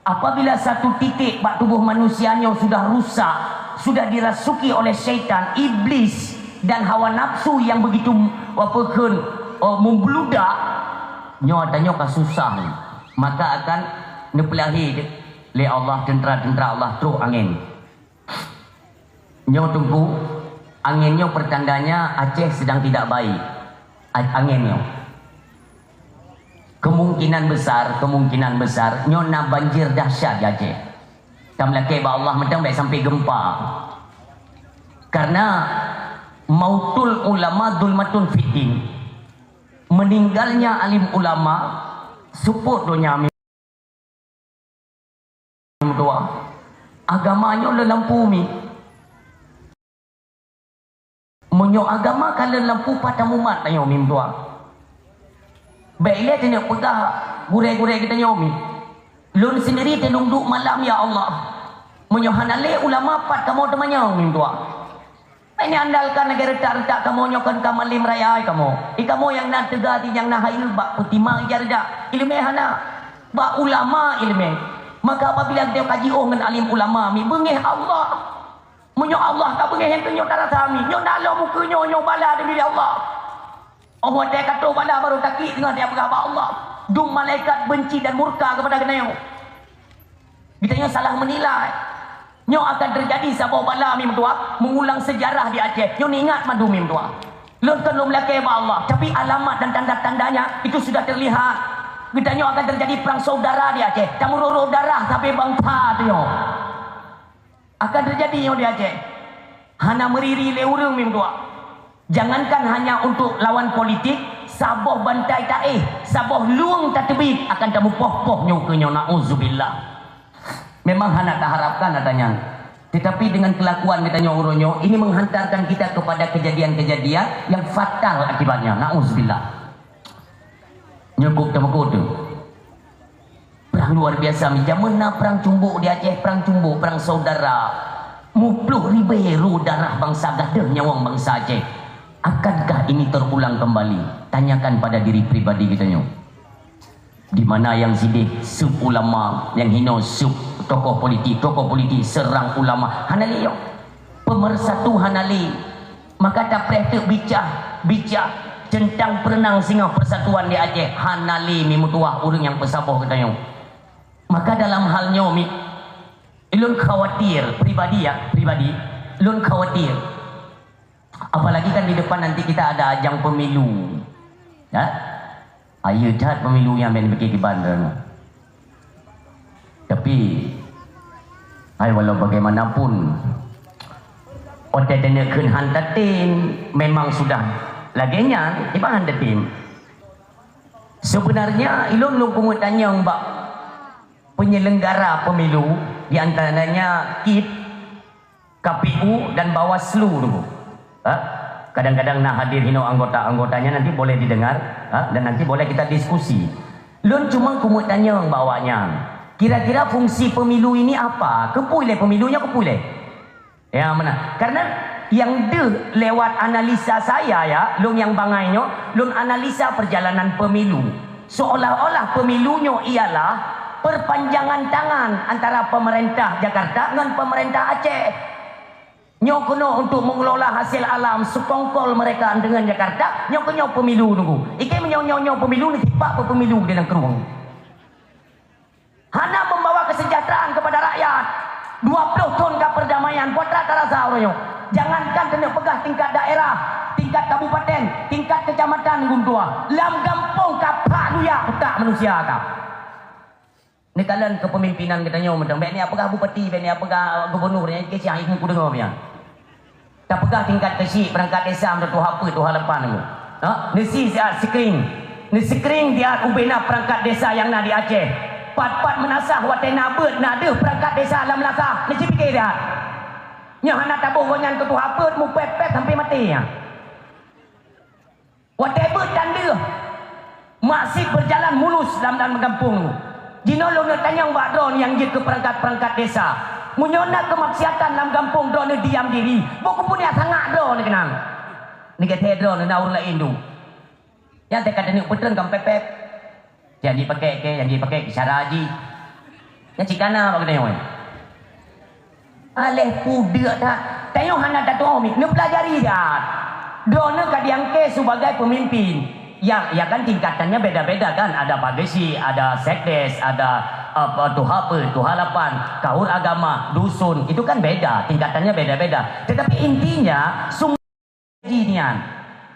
Apabila satu titik bak tuboh manusia nyoe sudah rusak, sudah dirasuki oleh syaitan, iblis, dan hawa nafsu yang begitu, apa kheun, oh, membludak, nyoe tanyoe ka susah nyoe. Maka akan neupeulahé lé Allah, teuntara-teuntara Allah troh angén. Nyoe Teungku, angén nyoe pertandanya Aceh sedang tidak baik. A-, angén nyoe. Kemungkinan besar, kemungkinan besar, nyoe na banjir dahsyat di Aceh. Tameulakée bak Allah mantong bék sampai gempa. Karena mautul ulama zulmatun fiddin. Meninggalnya alim ulama, seupôt donya meutuwah. Agama nyoe lôn lampu mi. Meunyoe agama ka lôn lampu, pat tamumat tanyoe mi meutuwah. Bék ilée tanyoe peugah gurée-gurée geutanyoe mi. Lôn sendiri teunong duek malam, ya Allah. Meunyoe hana lé ulama, pat kamoe teumanyong mi meutuwah. Ini andalkan lagée reutak-reutak kamoe nyoe kon ka malem raya kamoe. Di kamoe nyang na teuga di nyang na hai bak peutimang ija reutak. Ileumé hana. Bak ulama ileumé. Maka apabila geutanyoe ka jiôh ngon alim ulama mi beungéh Allah. Meunyoe Allah ka beungéh nyang keuh nyoe tarasa mi. Nyoe na lom ukeue nyoe, nyoe bala di milék Allah. Oh watée ka troh bala barô takik teungoh teupeugah bak Allah. Dum malaikat benci dan murka kepada geutanyoe. Geutanyoe salah menilai. Nyoe akan terjadi saboh bala mi meutuwah, mengulang sejarah di Aceh. Nyoe neuingat mandum mi meutuwah. Lôn kon lôn meulakée bak Allah, tapi alamat dan tanda-tandanya itu sudah terlihat. Geutanyoe akan terjadi perang saudara di Aceh. Tameuroh-roh darah sabe bansa tanyoe. Akan terjadi nyoe di Aceh. Hana meuriri lé ureuëng mi meutuwah. Jangankan hanya untuk lawan politik, saboh bantai taéh, saboh lueng tateubiet akan tameupoh-poh nyoe keu nyoe, na'udzubillah. Memang hana taharapkan ata nyan. Tetapi dengan kelakuan geutanyoe uroe nyoe, ini menghantarkan kita kepada kejadian-kejadian yang fatal akibatnya, na'udzubillah. Nyoe kok teumeuko teuh. Perang luar biasa, mi jameun na perang cumbok di Aceh, perang cumbok, perang saudara. Muploh ribée ru darah bansa, gadôh nyawöng bansa Aceh. Akankah ini terulang kembali? Tanyakan pada diri pribadi geutanyoe. Di mana nyang sideh seb ulama, nyang hinoe seb tokoh politik, tokoh politik serang ulama? Hana lé nyoe. Pemersatu hana lé. Maka tapreh teuk bicah, bicah teuntang peureunang singoh persatuan di Aceh hana lé meutuwah ureuëng nyang peusaboh geutanyoe. Maka dalam hal nyoe mi, ulôn khawatir pribadi ya, pribadi, ulôn khawatir. Apalagi kan di depan nanti kita ada ajang pemilu. Ya? Ayo that pemilu nyang ben bikin kiban tu. Tapi, hai walau bagaimanapun, otai teuneuk kheun han tatem, memang sudah lagée nyan, iban han tatem. Sebenarnya, ilôn lôn keumeutanyong bak penyelenggara pemilu, di antaranya kip, K P U dan Bawaslu dulu. Ha? Kadang-kadang na hadir hino anggota-anggotanya, nanti boleh didengar, ha? Dan nanti boleh kita diskusi. Lôn cuma keumeutanyong bak awaknyan, kira-kira fungsi pemilu ini apa? Keupeue lé pemilu nyoe, keupeue lé? Ya, mana? Karena yang deuh lewat analisa saya ya, lôn nyang bangai nyoe, lôn analisa perjalanan pemilu. Seolah-olah pemilu nyoe ialah perpanjangan tangan antara pemerintah Jakarta ngon pemerintah Aceh. Nyoe keunoe untuk mengelola hasil alam, sekongkol mereka dengan Jakarta, nyoe keunoe pemilu nunggu. Ikei meunyoe nyoe pemilu ni tipak pemilu di nangkrueng. Hana membawa kesejahteraan kepada rakyat. Dua puluh thon ka perdamaian, buat rata rasa orang nyoe. Jangankan kena peugah tingkat daerah, tingkat kabupaten, tingkat kecamatan guntua. Lam gampong ka phak luyak utak manusia ka. Neukalon kepemimpinan geutanyoe mantong. Bék ni peugah bupati, bék ni peugah gubernur, nyan keuh siang ikeu kudeungoe nyan. Tapeugah tingkat keuchik, perangkat desa, meutuha peuet, tuha lapan nyoe. Ha? Neusi siat screen. Neuskrin siat ubena perangkat desa nyang na di Aceh. Pat-pat meunasah watée na beuet na deuh perangkat desa lam meunasah. Neuci pike siat. Nyoe hana taboh gobnyan keu tuha peuet, mupet-pet sampai maté nyan. Watée beuet dan deuh, masih berjalan mulus lam, lam gampông. Jinoe lôn neutanyong bak droeneuh nyang jeuet keu peurangkat-peurangkat desa. Meunyoe na keumaksiatan lam gampông droeneuh diam diri, boh keupeue sangat droeneuh keunan. Neugét droeneuh na ureuëng laén dum. Nyang teuka taneuk peutreun kam pép-pép. Nyang jipakée keu, nyang jipakée keu cara jih. Nyang cit kana bak geutanyoe. Aléh pudeuk that. Tanyoe hana tatuoh mi, neupeulajari that. Droeneuh ka diangkée sibagai peumimpin. Ya, ya kan tingkatannya beda-beda kan. Ada pageusik, ada sekdes, ada apa, tuha peuet, tuha lapan, kaur agama, dusun. Itu kan beda, tingkatannya beda-beda. Tetapi intinya, sum- Gaji nyan.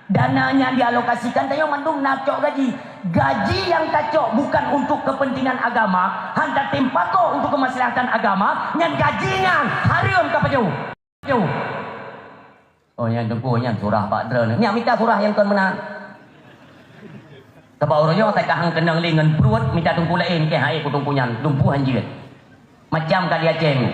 Dana nyan dialokasikan tanyoe mandum na cok gaji. Gaji nyang tacok bukan untuk kepentingan agama, han tatem pakoe untuk kemaslahatan agama, nyan gaji nyan hareuem ka pajoh. Pajoh. Oh, nyan teungku nyan surah bak droeneuh. Nyak mita surah nyang kon meunan. Sabab uroe nyoe asai ka han keunong lé ngon pruet mita teungku laén keu hai ku teungku nyan, dumpeue han jeuet. Macam ka di Aceh nyoe.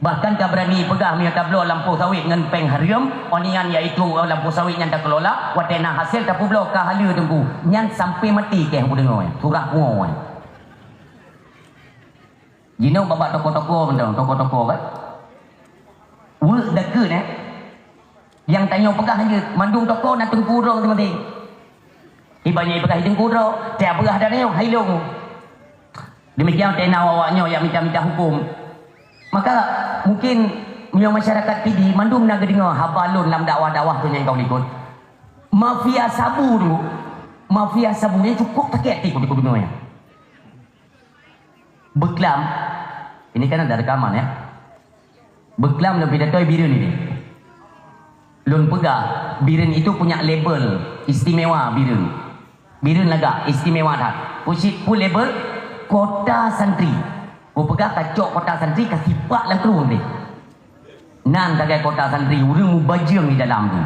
Bahkan ka beurani peugah meunyoe tabloe lampôh sawét ngon péng hareuem, onian yaitu lampôh sawét nyan takeulola, watée na hasé tapeubloe ka haleue teungku. Nyan sampai maté keu kudeungoe, surah pungoe. Jinoe babah toko-toko mantong, toko-toko kan. Weuek dakeuet eh. Nyang tanyoe peugah jeuet, mandum toko na teungku droe maté-maté. Iban nyang peugah teungku droe, tiap peugah dan nyoe hai lôn. Demikian tena awak nyoe nyang mita-mita huköm. Maka mungkin meunyoe masyarakat Pidie mandum na geudeungoe haba lôn lam dakwah-dakwah tu nyang ka likot. Mafia sabu tu, mafia sabu ni cukup sakét hati ku, ku deungoe. Beuklam, ini kan ada rekaman ya. Beuklam lôn pidato Bireuen ini. Lôn peugah, Bireuen itu punya label istimewa Bireuen. Bireuen lagak istimewa that. Pusit pu label kota santri. Kupeugah kacok kota santri ka sipak lam krueng deh. Nan sagai kota santri ureuëng mubajeueng di dalam tu.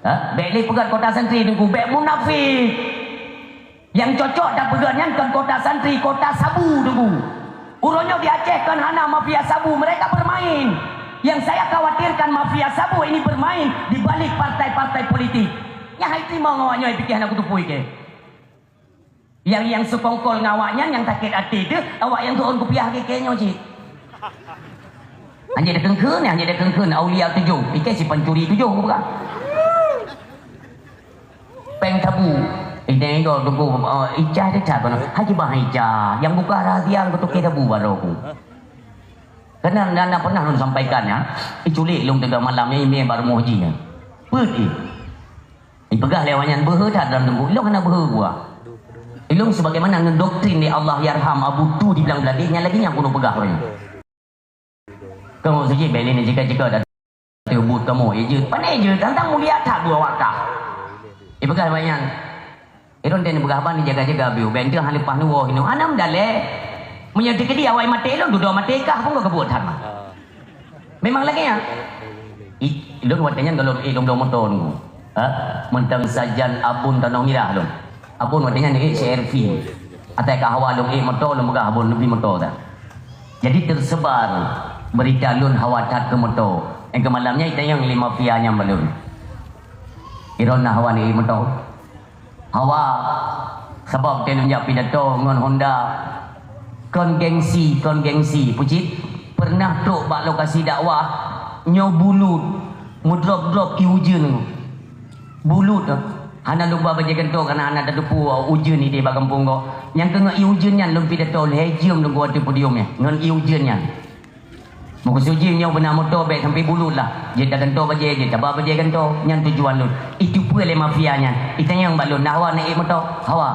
Ha? Bék lé peugah kota santri teungku, bék munafik. Nyang cocok tapeugah nyan kon kota santri, kota sabu teungku. Uroe nyoe di Aceh kon hana mafia sabu, mereka bermain. Yang saya khawatirkan mafia sabu ini bermain di balik partai-partai politik. Nyang hai teurimong awak nyoe pike hana kuteupue ke. Yang, yang seukongkol ngon awak nyan nyang sakét até teuh, awak nyang tuon kupiah keu nyoe cit. Hanya dekeungkeun, hanya dekeungkeun aulia tujoh, pike si pancuri tujoh bukan. Péng sabu. Inong igoe teungku, eh, icah teuh that keunoe. Haji bah icah, nyang buka rahsia keu toke sabu baroe ku. Karena na, na pernah lôn sampaikan, ya. Iculik lôn teuga malam ni, imé bak rumoh jih, ya. Peuet jih. Ipeugah lé awak nyan, beuhe that dalam teungku. Ilôn hana beuhe buah. Ilôn sebagaimana ngon doktrin di Allah yarham Abu Tu di Blang Bladeh, nyan lagèe nyan keuneuk peugah roh nyan. Kamoe sijih bèk lé jika-jika dah teubut kamoe, ya jeuet. Pane jeuet, tantang mulia that dua wakah. Ipeugah awak nyan. Ilôn dan ipeugah ban jaga-jaga biu, bèk teuh hana leupah neuwoe hinoe. Hana meudalèh. Meunyoe teukeudi awai maté lôn, dudoe maté kah pun geubuet that mah. Memang lagèe nyan. I, lôn watèe nyan gohlom ék lôn bloe moto nunggu. Ha? Mantong sajan Abon Tanoh Mirah lôn. Abon watèe nyan ék C R V. Atai ka hawa lôn ék moto, lôn peugah Abon neubi moto that. Jadi tersebar berita lôn hawa that keu moto. Nyang keu malam nyan itanyong lé mafia nyan bak lôn. Iron na hawa neuék moto. Hawa, sabab watèe lôn jak pidato ngon Honda, kon gengsi, kon gengsi. Peue cit, pernah trok bak lokasi dakwah, nyoe bulut, meudrop-drop ié ujeuen. Bulut, hana lôn ba bajèe gantoe, karena hana tateupeue ujeuen idéh bak gampông gob. Nyang keu ngon ié ujeuen nyan lôn pidato lhèe jeuem lôn watèe podium nyan, ngon ié ujeuen nyan. Meukeusud jih nyoe beuna moto bèk sampai bulut lah. Jeuet tagantoe bajèe, jeuet taba bajèe gantoe. Nyan tujuan lôn. Iteupeue lé mafia nyan. Itanyong bak lôn, na hawa neuék moto? Hawa.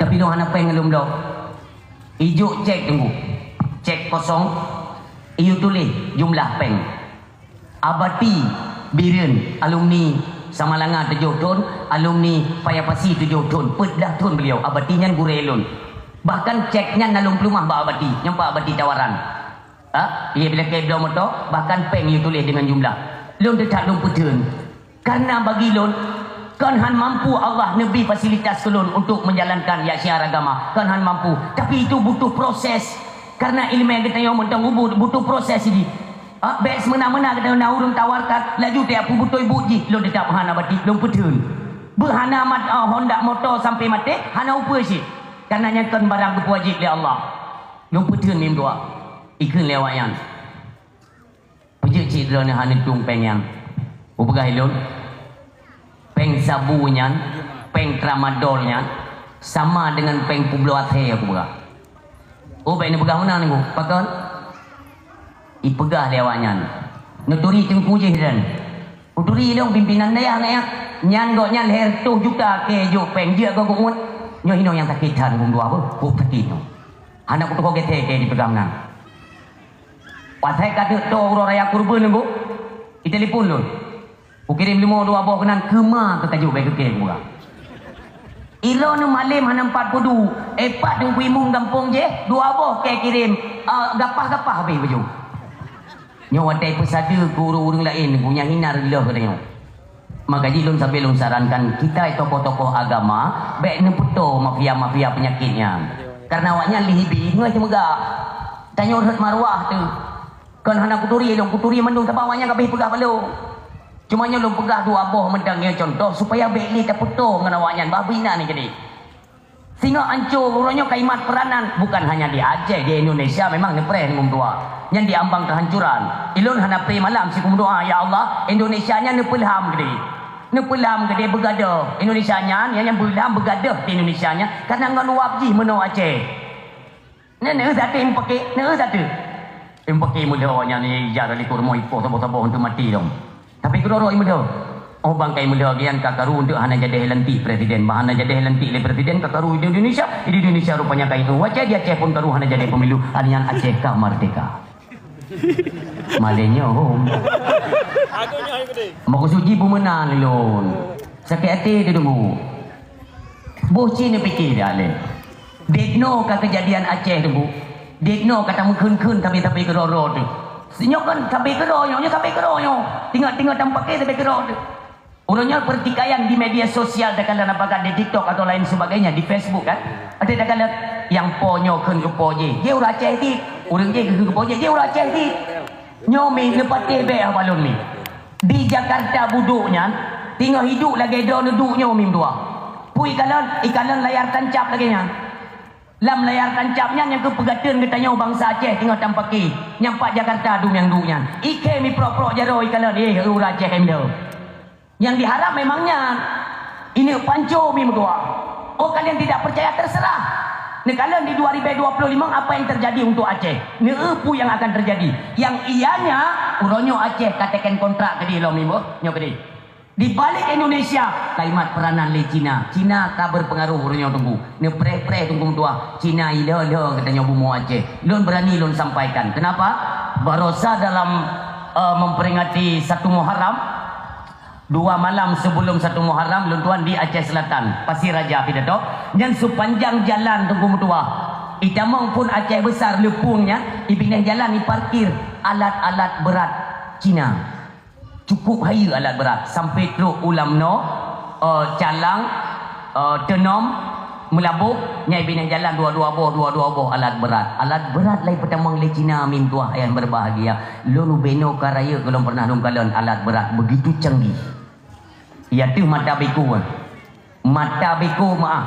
Tapi lôn hana péng lôn bloe. Ijok cek teungku. Cek kosong. Iyue tuléh jumlah péng. Abati Bireuen, alumni Samalanga tujoh thon, alumni Paya Pasi tujoh thon, peuet blah thon beliau. Abati nyan gurèe lôn. Bahkan cek nyan na lôn peuleumah bak Abati, nyoe bak Abati tawaran. Ha? Iya, bila kèe bloe moto, bahkan péng iyue tuléh deungon jumlah. Lôn teutab lôn peutheun. Karena bagi lôn, kon han mampu Allah neubri fasilitas keu lôn untuk menjalankan ya syiar agama. Kon han mampu. Tapi itu butuh proses. Karena ileumèe geutanyoe mantong ubit butuh proses jih. Ha, bèk seumena-mena geutanyoe na ureueng tawarkan, laju tajak peubeutôi buet jih, lôn teutab hana bati, lôn peutheun. Beuhana mat, ah, honda moto sampai maté, hana upeue cit. Karena nyan kon barang geupeuwajéb lé Allah. Lôn peutheun mim dua. Ikheun lé awak nyan. Peue jeuet cit droeneuh hana tueng péng nyan? Kupeugah lé lôn, péng sabu nyan, péng tramadol nyan, sama dengan péng peubloe athée, kupeugah. Oh, bèk neupeugah meunan, Teungku. Pakon? Ipeugah lé awak nyan. Neuturi teungku jih dan. Kuturi lôn pimpinan dayah nyan. Nyan gobnyan lhèe reutôh juta keu jok péng jeuet keu geuh nyoe. Nyoe hinoe nyang sakét that, Teungku, dua beuh. Kok sakét nyoe. Hana kutuho gèt keu dipeugah meunan. Watèe ka deuek toe uroe raya kurban, Teungku, itelepon lôn. Kukirém leumo dua boh keunan, keu ma keu kajok bèk keu kèe, kupeugah. Ilôn neumalém hana meupat peuduek, eh, pat Teungku Imum gampông jih, dua boh kèe kirém, eh, gapah-gapah habéh bajôh. Nyoe watèe peusadeue keu ureueng-ureueng laén, Teungku, nyang hina reuloh geutanyoe. Maka jih lôn sabe lôn sarankan, kitai tokoh-tokoh agama, bèk neupeutoe mafia-mafia peunyakét nyan. Karena awak nyan lé hibi, ngon teumeugah. Tanyoe rhot maruah teuh. Kon hana kuturi lôn, kuturi mandum sabab awak nyan ka abéh peugah bak lôn. Cuma nyoe lôn peugah dua boh mantong nyoe contoh supaya bèk lé tapeutoe ngon awak nyan, bah beuinan nyan jadi. Singoh ancô uroe nyoe kalimat peranan bukan hanya di Aceh, di Indonesia memang neupreh ngon dua. Nyan diambang kehancuran. Ilôn hana preh malam siku meudoa, "Ya Allah, Indonesia nyan neupeulham keudéh. Neupeulham keudéh beugadoh. Indonesia nyan, nyan, nyan beulam beugadoh di Indonesia nyan, karena ngon uap jih meunoe Aceh." Nyan, nyan saté meupaké, nyan saté. Meupaké meulhô nyan ija dari kurma ipoh saboh-saboh untuk mati dong. Tapi keudroe-droe meulhô. Oh, bangkai meulhô gian ka karu untuk hana jadi lantik presiden. Bah hana jadi lantik lé presiden ka karu di Indonesia. Di Indonesia rupanya kai tu. Wacah di Aceh pun karu hana jadi pemilu. Alian Aceh ka merdeka. Malényo hom. Maksud jih beumeunang lôn. Sakét até teudeungoe. Boh cit neupike dak lé. Dek noe ka keujadian Aceh tu, Bu. Dek noe ka tameukheun-kheun sabe-sabe keudroe-droe tu. Sinyoe kan sabe keudroe nyoe, nyoe sabe keudroe nyoe. Tinggai-tinggai tameupake sabe keudroe tu. Uroe nyoe pertikaian di media sosial takalon apakah di TikTok atau lain sebagainya, di Facebook kan. Ada takalon nyang po nyoe kheun keu po jih. Jih ureueng Aceh cit. Ureueng jih kheun keu po jih, jih ureueng Aceh cit. Nyoe mi neupatéh bèk haba lôn mi. Di Jakarta budok nyan, teungoh iduek lagèe droeneuh duek nyoe mim dua. Peue ikalon, ikalon layar tancap lagèe nyan. Lam layar tancap nyan nyang keu peugateun geutanyoe bansa Aceh teungoh tameupake. Nyang pat Jakarta dum nyang duek nyan. Ikhèe mi prok-prok jaroe ikalon, eh, ureueng Aceh kèe meudoe. Nyang diharap memang nyan. Ini panco mi meutuah. Oh, kalian tidak percaya, terserah. Neukalon di dua ribu dua puluh lima apa yang terjadi untuk Aceh. Neu peue yang akan terjadi. Yang ianya, uroe nyoe Aceh ka teken kontrak keudeh lom iboh, nyoe keudeh. Di balik Indonesia, kalimat peranan lé Cina. Cina ka berpengaruh uroe nyoe Teungku. Neupreh-preh Teungku meutuah. Cina ilée-lée geutanyoe bumoe Aceh. Lôn berani lôn sampaikan. Kenapa? Barosa dalam, eh, memperingati satu Muharram, dua malam sebelum satu Muharram, lôn tuan di Aceh Selatan, Pasir Raja pidato. Nyan sepanjang jalan Teungku meutuah. Itamong phon Aceh Besar leupung nyan, ibinéh jalan iparkir alat-alat berat Cina. Cukup hayeue alat berat, sampai trok u Lamno, eh, Calang, eh, Teunom, Meulaboh, nyan ibinéh jalan dua-dua boh, dua-dua boh alat berat. Alat berat lai peutamong lé Cina, mi meutuah ayah berbahagia. Lôn ubé noe ka rayeuk gohlom pernah lôn kalon alat berat begitu canggih. Ia teuh mata beko. Mata beko meuah.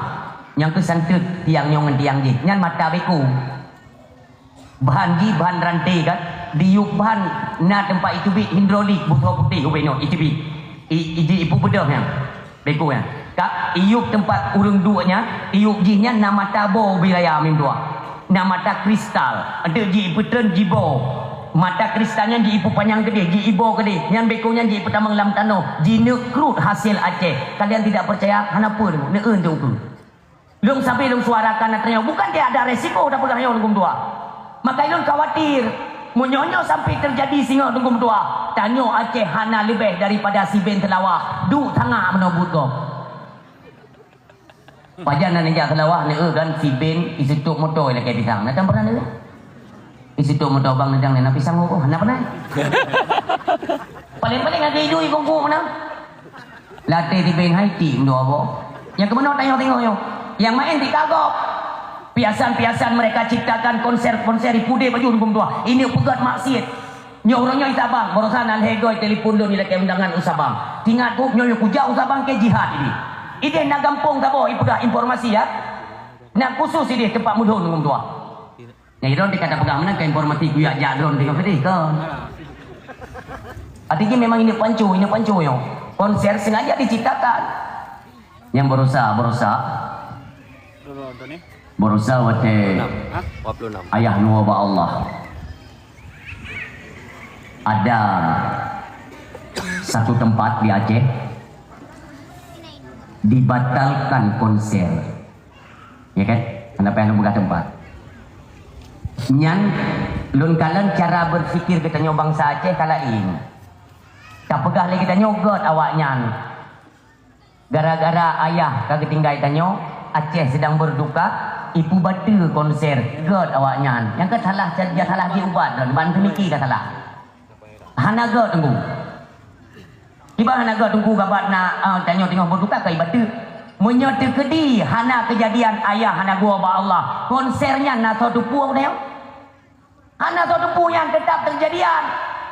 Nyang keu santeut tiang nyoe ngon tiang jih. Nyan mata beko. Bahan jih bahan ranté kan, diyueb bahan na teumpat iteubiet hidrolik beusoe putéh ubé nyoe iteubiet. I, i, ji ipu beudôh nyan. Beko nyan. Ka iyueb teumpat ureuëng duek nyan, iyueb jih nyan na mata boh ubé raya mi meutuah. Na mata kristal, enteuk ji ipeutreun jiboh. Mata kristal nyan ji ipupanyang keudeh, ji iboh keudeh. Nyan beko nyan ji ipeutamong lam tanoh, jineuk krut hasil Aceh. Kalian tidak percaya? Hana peue, neueu dong peue. Lôn sabe lôn suarakan atra nyoe, bukan tiada resiko tapeugah nyoe Teungku meutuah. Maka lôn khawatir, meunyoe nyoe sampai terjadi singoh Teungku meutuah, tanyoe Aceh hana leubeh daripada Siben Seulawah, duek tangak meunoe buet gob. Pajan na neujak Seulawah, neueu kan Siben iseutup moto ilakée pisang. Na tan pernah neueu? Iseutup moto bang neujang na pisang, oh, hana pernah. Paling-paling ada idui kungku mana? Latée Siben hai tik meudoa boh. Nyang keumeunong tanyoe tengok nyoe. Nyang maén tik kagok. Piasan-piasan mereka ciptakan konser-konser ipudé baju huköm tuha. Ini peugét maksiet. Nyoe ureuëng nyoe Sabang, barosan nan hegoi telepon lôn ilakée undangan u Sabang. Tingat ku nyoe kujak u Sabang keu jihad ini. Ideh na gampông saboh ipeugah informasi ya. Na khusus ideh teumpat meudhon huköm tuha. Nyang droen dikata peugah meunan ka informasi kuyak jak droen teuka keudeh kon. Artinya memang ini panco, ini panco nyoe. Konser sengaja diciptakan. Nyang berusaha, berusaha. Berusaha watée ayah nua bak Allah. Ada satu tempat di Aceh dibatalkan konser. Ya kan? Hana payah lôn peugah teumpat. Nyan lôn kalon cara berpikir geutanyoe bansa Aceh ka laén. Tapeugah lé geutanyoe gét awaknyan. Gara-gara ayah ka geutinggai tanyoe, Aceh sedang berduka, ipubateue konser, gét awaknyan. Nyang ka salah, salah jiubat droen, ban teumiki ka salah. Hana gét teungku. Kiban hana gét teungku gabat na, ah, tanyoe teungoh beuduka keu ibateue. Meunyoe teukeudi hana keujadian ayah hana geuwoe bak Allah, konser nyan na soe teupeu nyoe? Hana soe teupeu nyan teutap teujadian.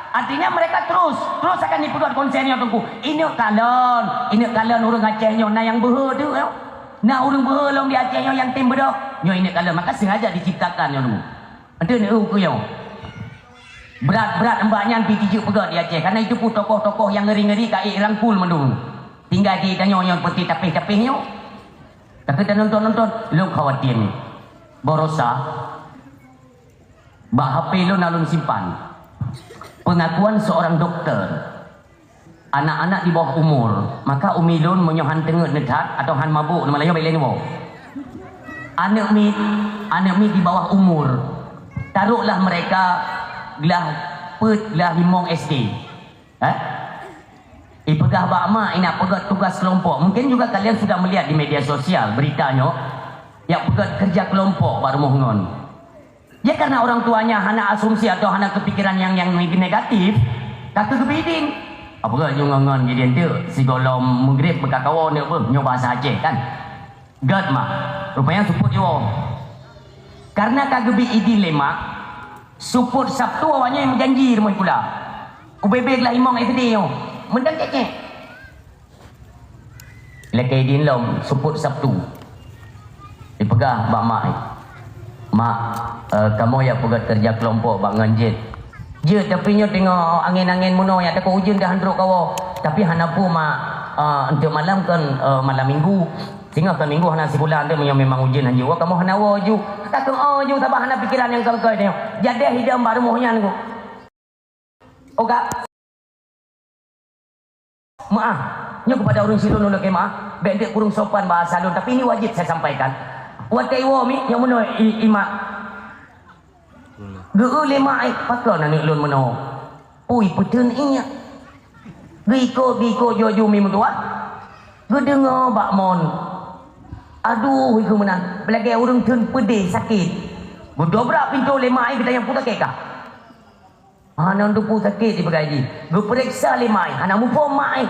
Artinya mereka terus, terus akan ipeugét konser nyoe teungku. Ineuk kalon, ineuk kalon ureuëng Aceh nyoe na nyang beuhe teuh nyoe. Na ureuëng beuhe lom di Aceh nyoe nyang tem beudôh. Nyoe ineuk kalon, maka sengaja diciptakan nyoe teungku. Anteuk neu keu nyoe. Brat-brat mbak nyan pi tijeuek peugét di Aceh, karena itu pun tokoh-tokoh nyang ngeri-ngeri ka irangkul mandum. Tinggai di tanyoe nyang peuti tapéh-tapéh nyoe. Tapi tanonton-nonton, lôn khawatir ni. Barosa, bak H P lôn na lôn simpan. Pengakuan seorang doktor. Anak-anak di bawah umur, maka umi lôn meunyoe han teungeut neuthat atau han mabôk, nama layoe bak ilée neuwoe. Aneuk miet, aneuk miet di bawah umur, taroklah mereka glah peuet, glah limong S D. Eh? Ipeugah bak mak, inak peugét tugas kelompok. Mungkin juga kalian sudah melihat di media sosial berita nyoe, nyang peugét kerja kelompok bak rumoh ngon. Ya, karena orang tuanya hana asumsi atau hana kepikiran yang, yang negatif, ka keuh geubri idin. Apa nyoe ngon-ngon idin tu, sigohlom meugrib beukakawoe neuk beuh, nyoe bahasa Aceh kan. Gét mak, rupanya seupôt jiwoe. Karena ka geubri idin lé mak, seupôt Sabtu awaknyan meujanji rumoh pula. Ubé-bé glah imong S D nyoe, meudan cék-cék. Lakée idin lom, seupôt Sabtu. Ipeugah bak mak, "Mak, eh, kamoe jak peugét kerja kelompok bak ngon jeuet." "Jeuet, tapi nyoe teungoh angén-angén meunoe, jak takot ujeuen dah han trok kawoe." "Tapi hana peue, Mak. Ah, untuk malam kan, eh, malam minggu. Singoh kan minggu hana sikula, untuk meunyoe memang ujeuen hanjeuet, kamoe hana woe ju. Ka keuh oh ju, sabab hana pikiran nyang keu-keu nyoe. Jadeh idam bak rumoh nyan ku. Oga. Maaf. Nyoe kepada ureuëng sidroe lôn lakée maaf. Bék dek kurang sopan bahasa lôn, tapi ini wajib saya sampaikan. Watée iwoe mi, nyang meunoe i-, imak. Geu lé mak, eh, pakon aneuk lôn meunoe. Ui, peuteun ié. Geuikot-geuikot ju-ju mi meutuah. Geudeungoe bak mon. Aduh, ikeu meunan. Beulagée ureuëng teun peudeh sakét. Geudobrak pintoe lé mak, eh, geutanyong peue sakét kah? Hana teupeue sakét di peugah jih. Geupeuriksa lé mak, eh, hana muphom mak, eh.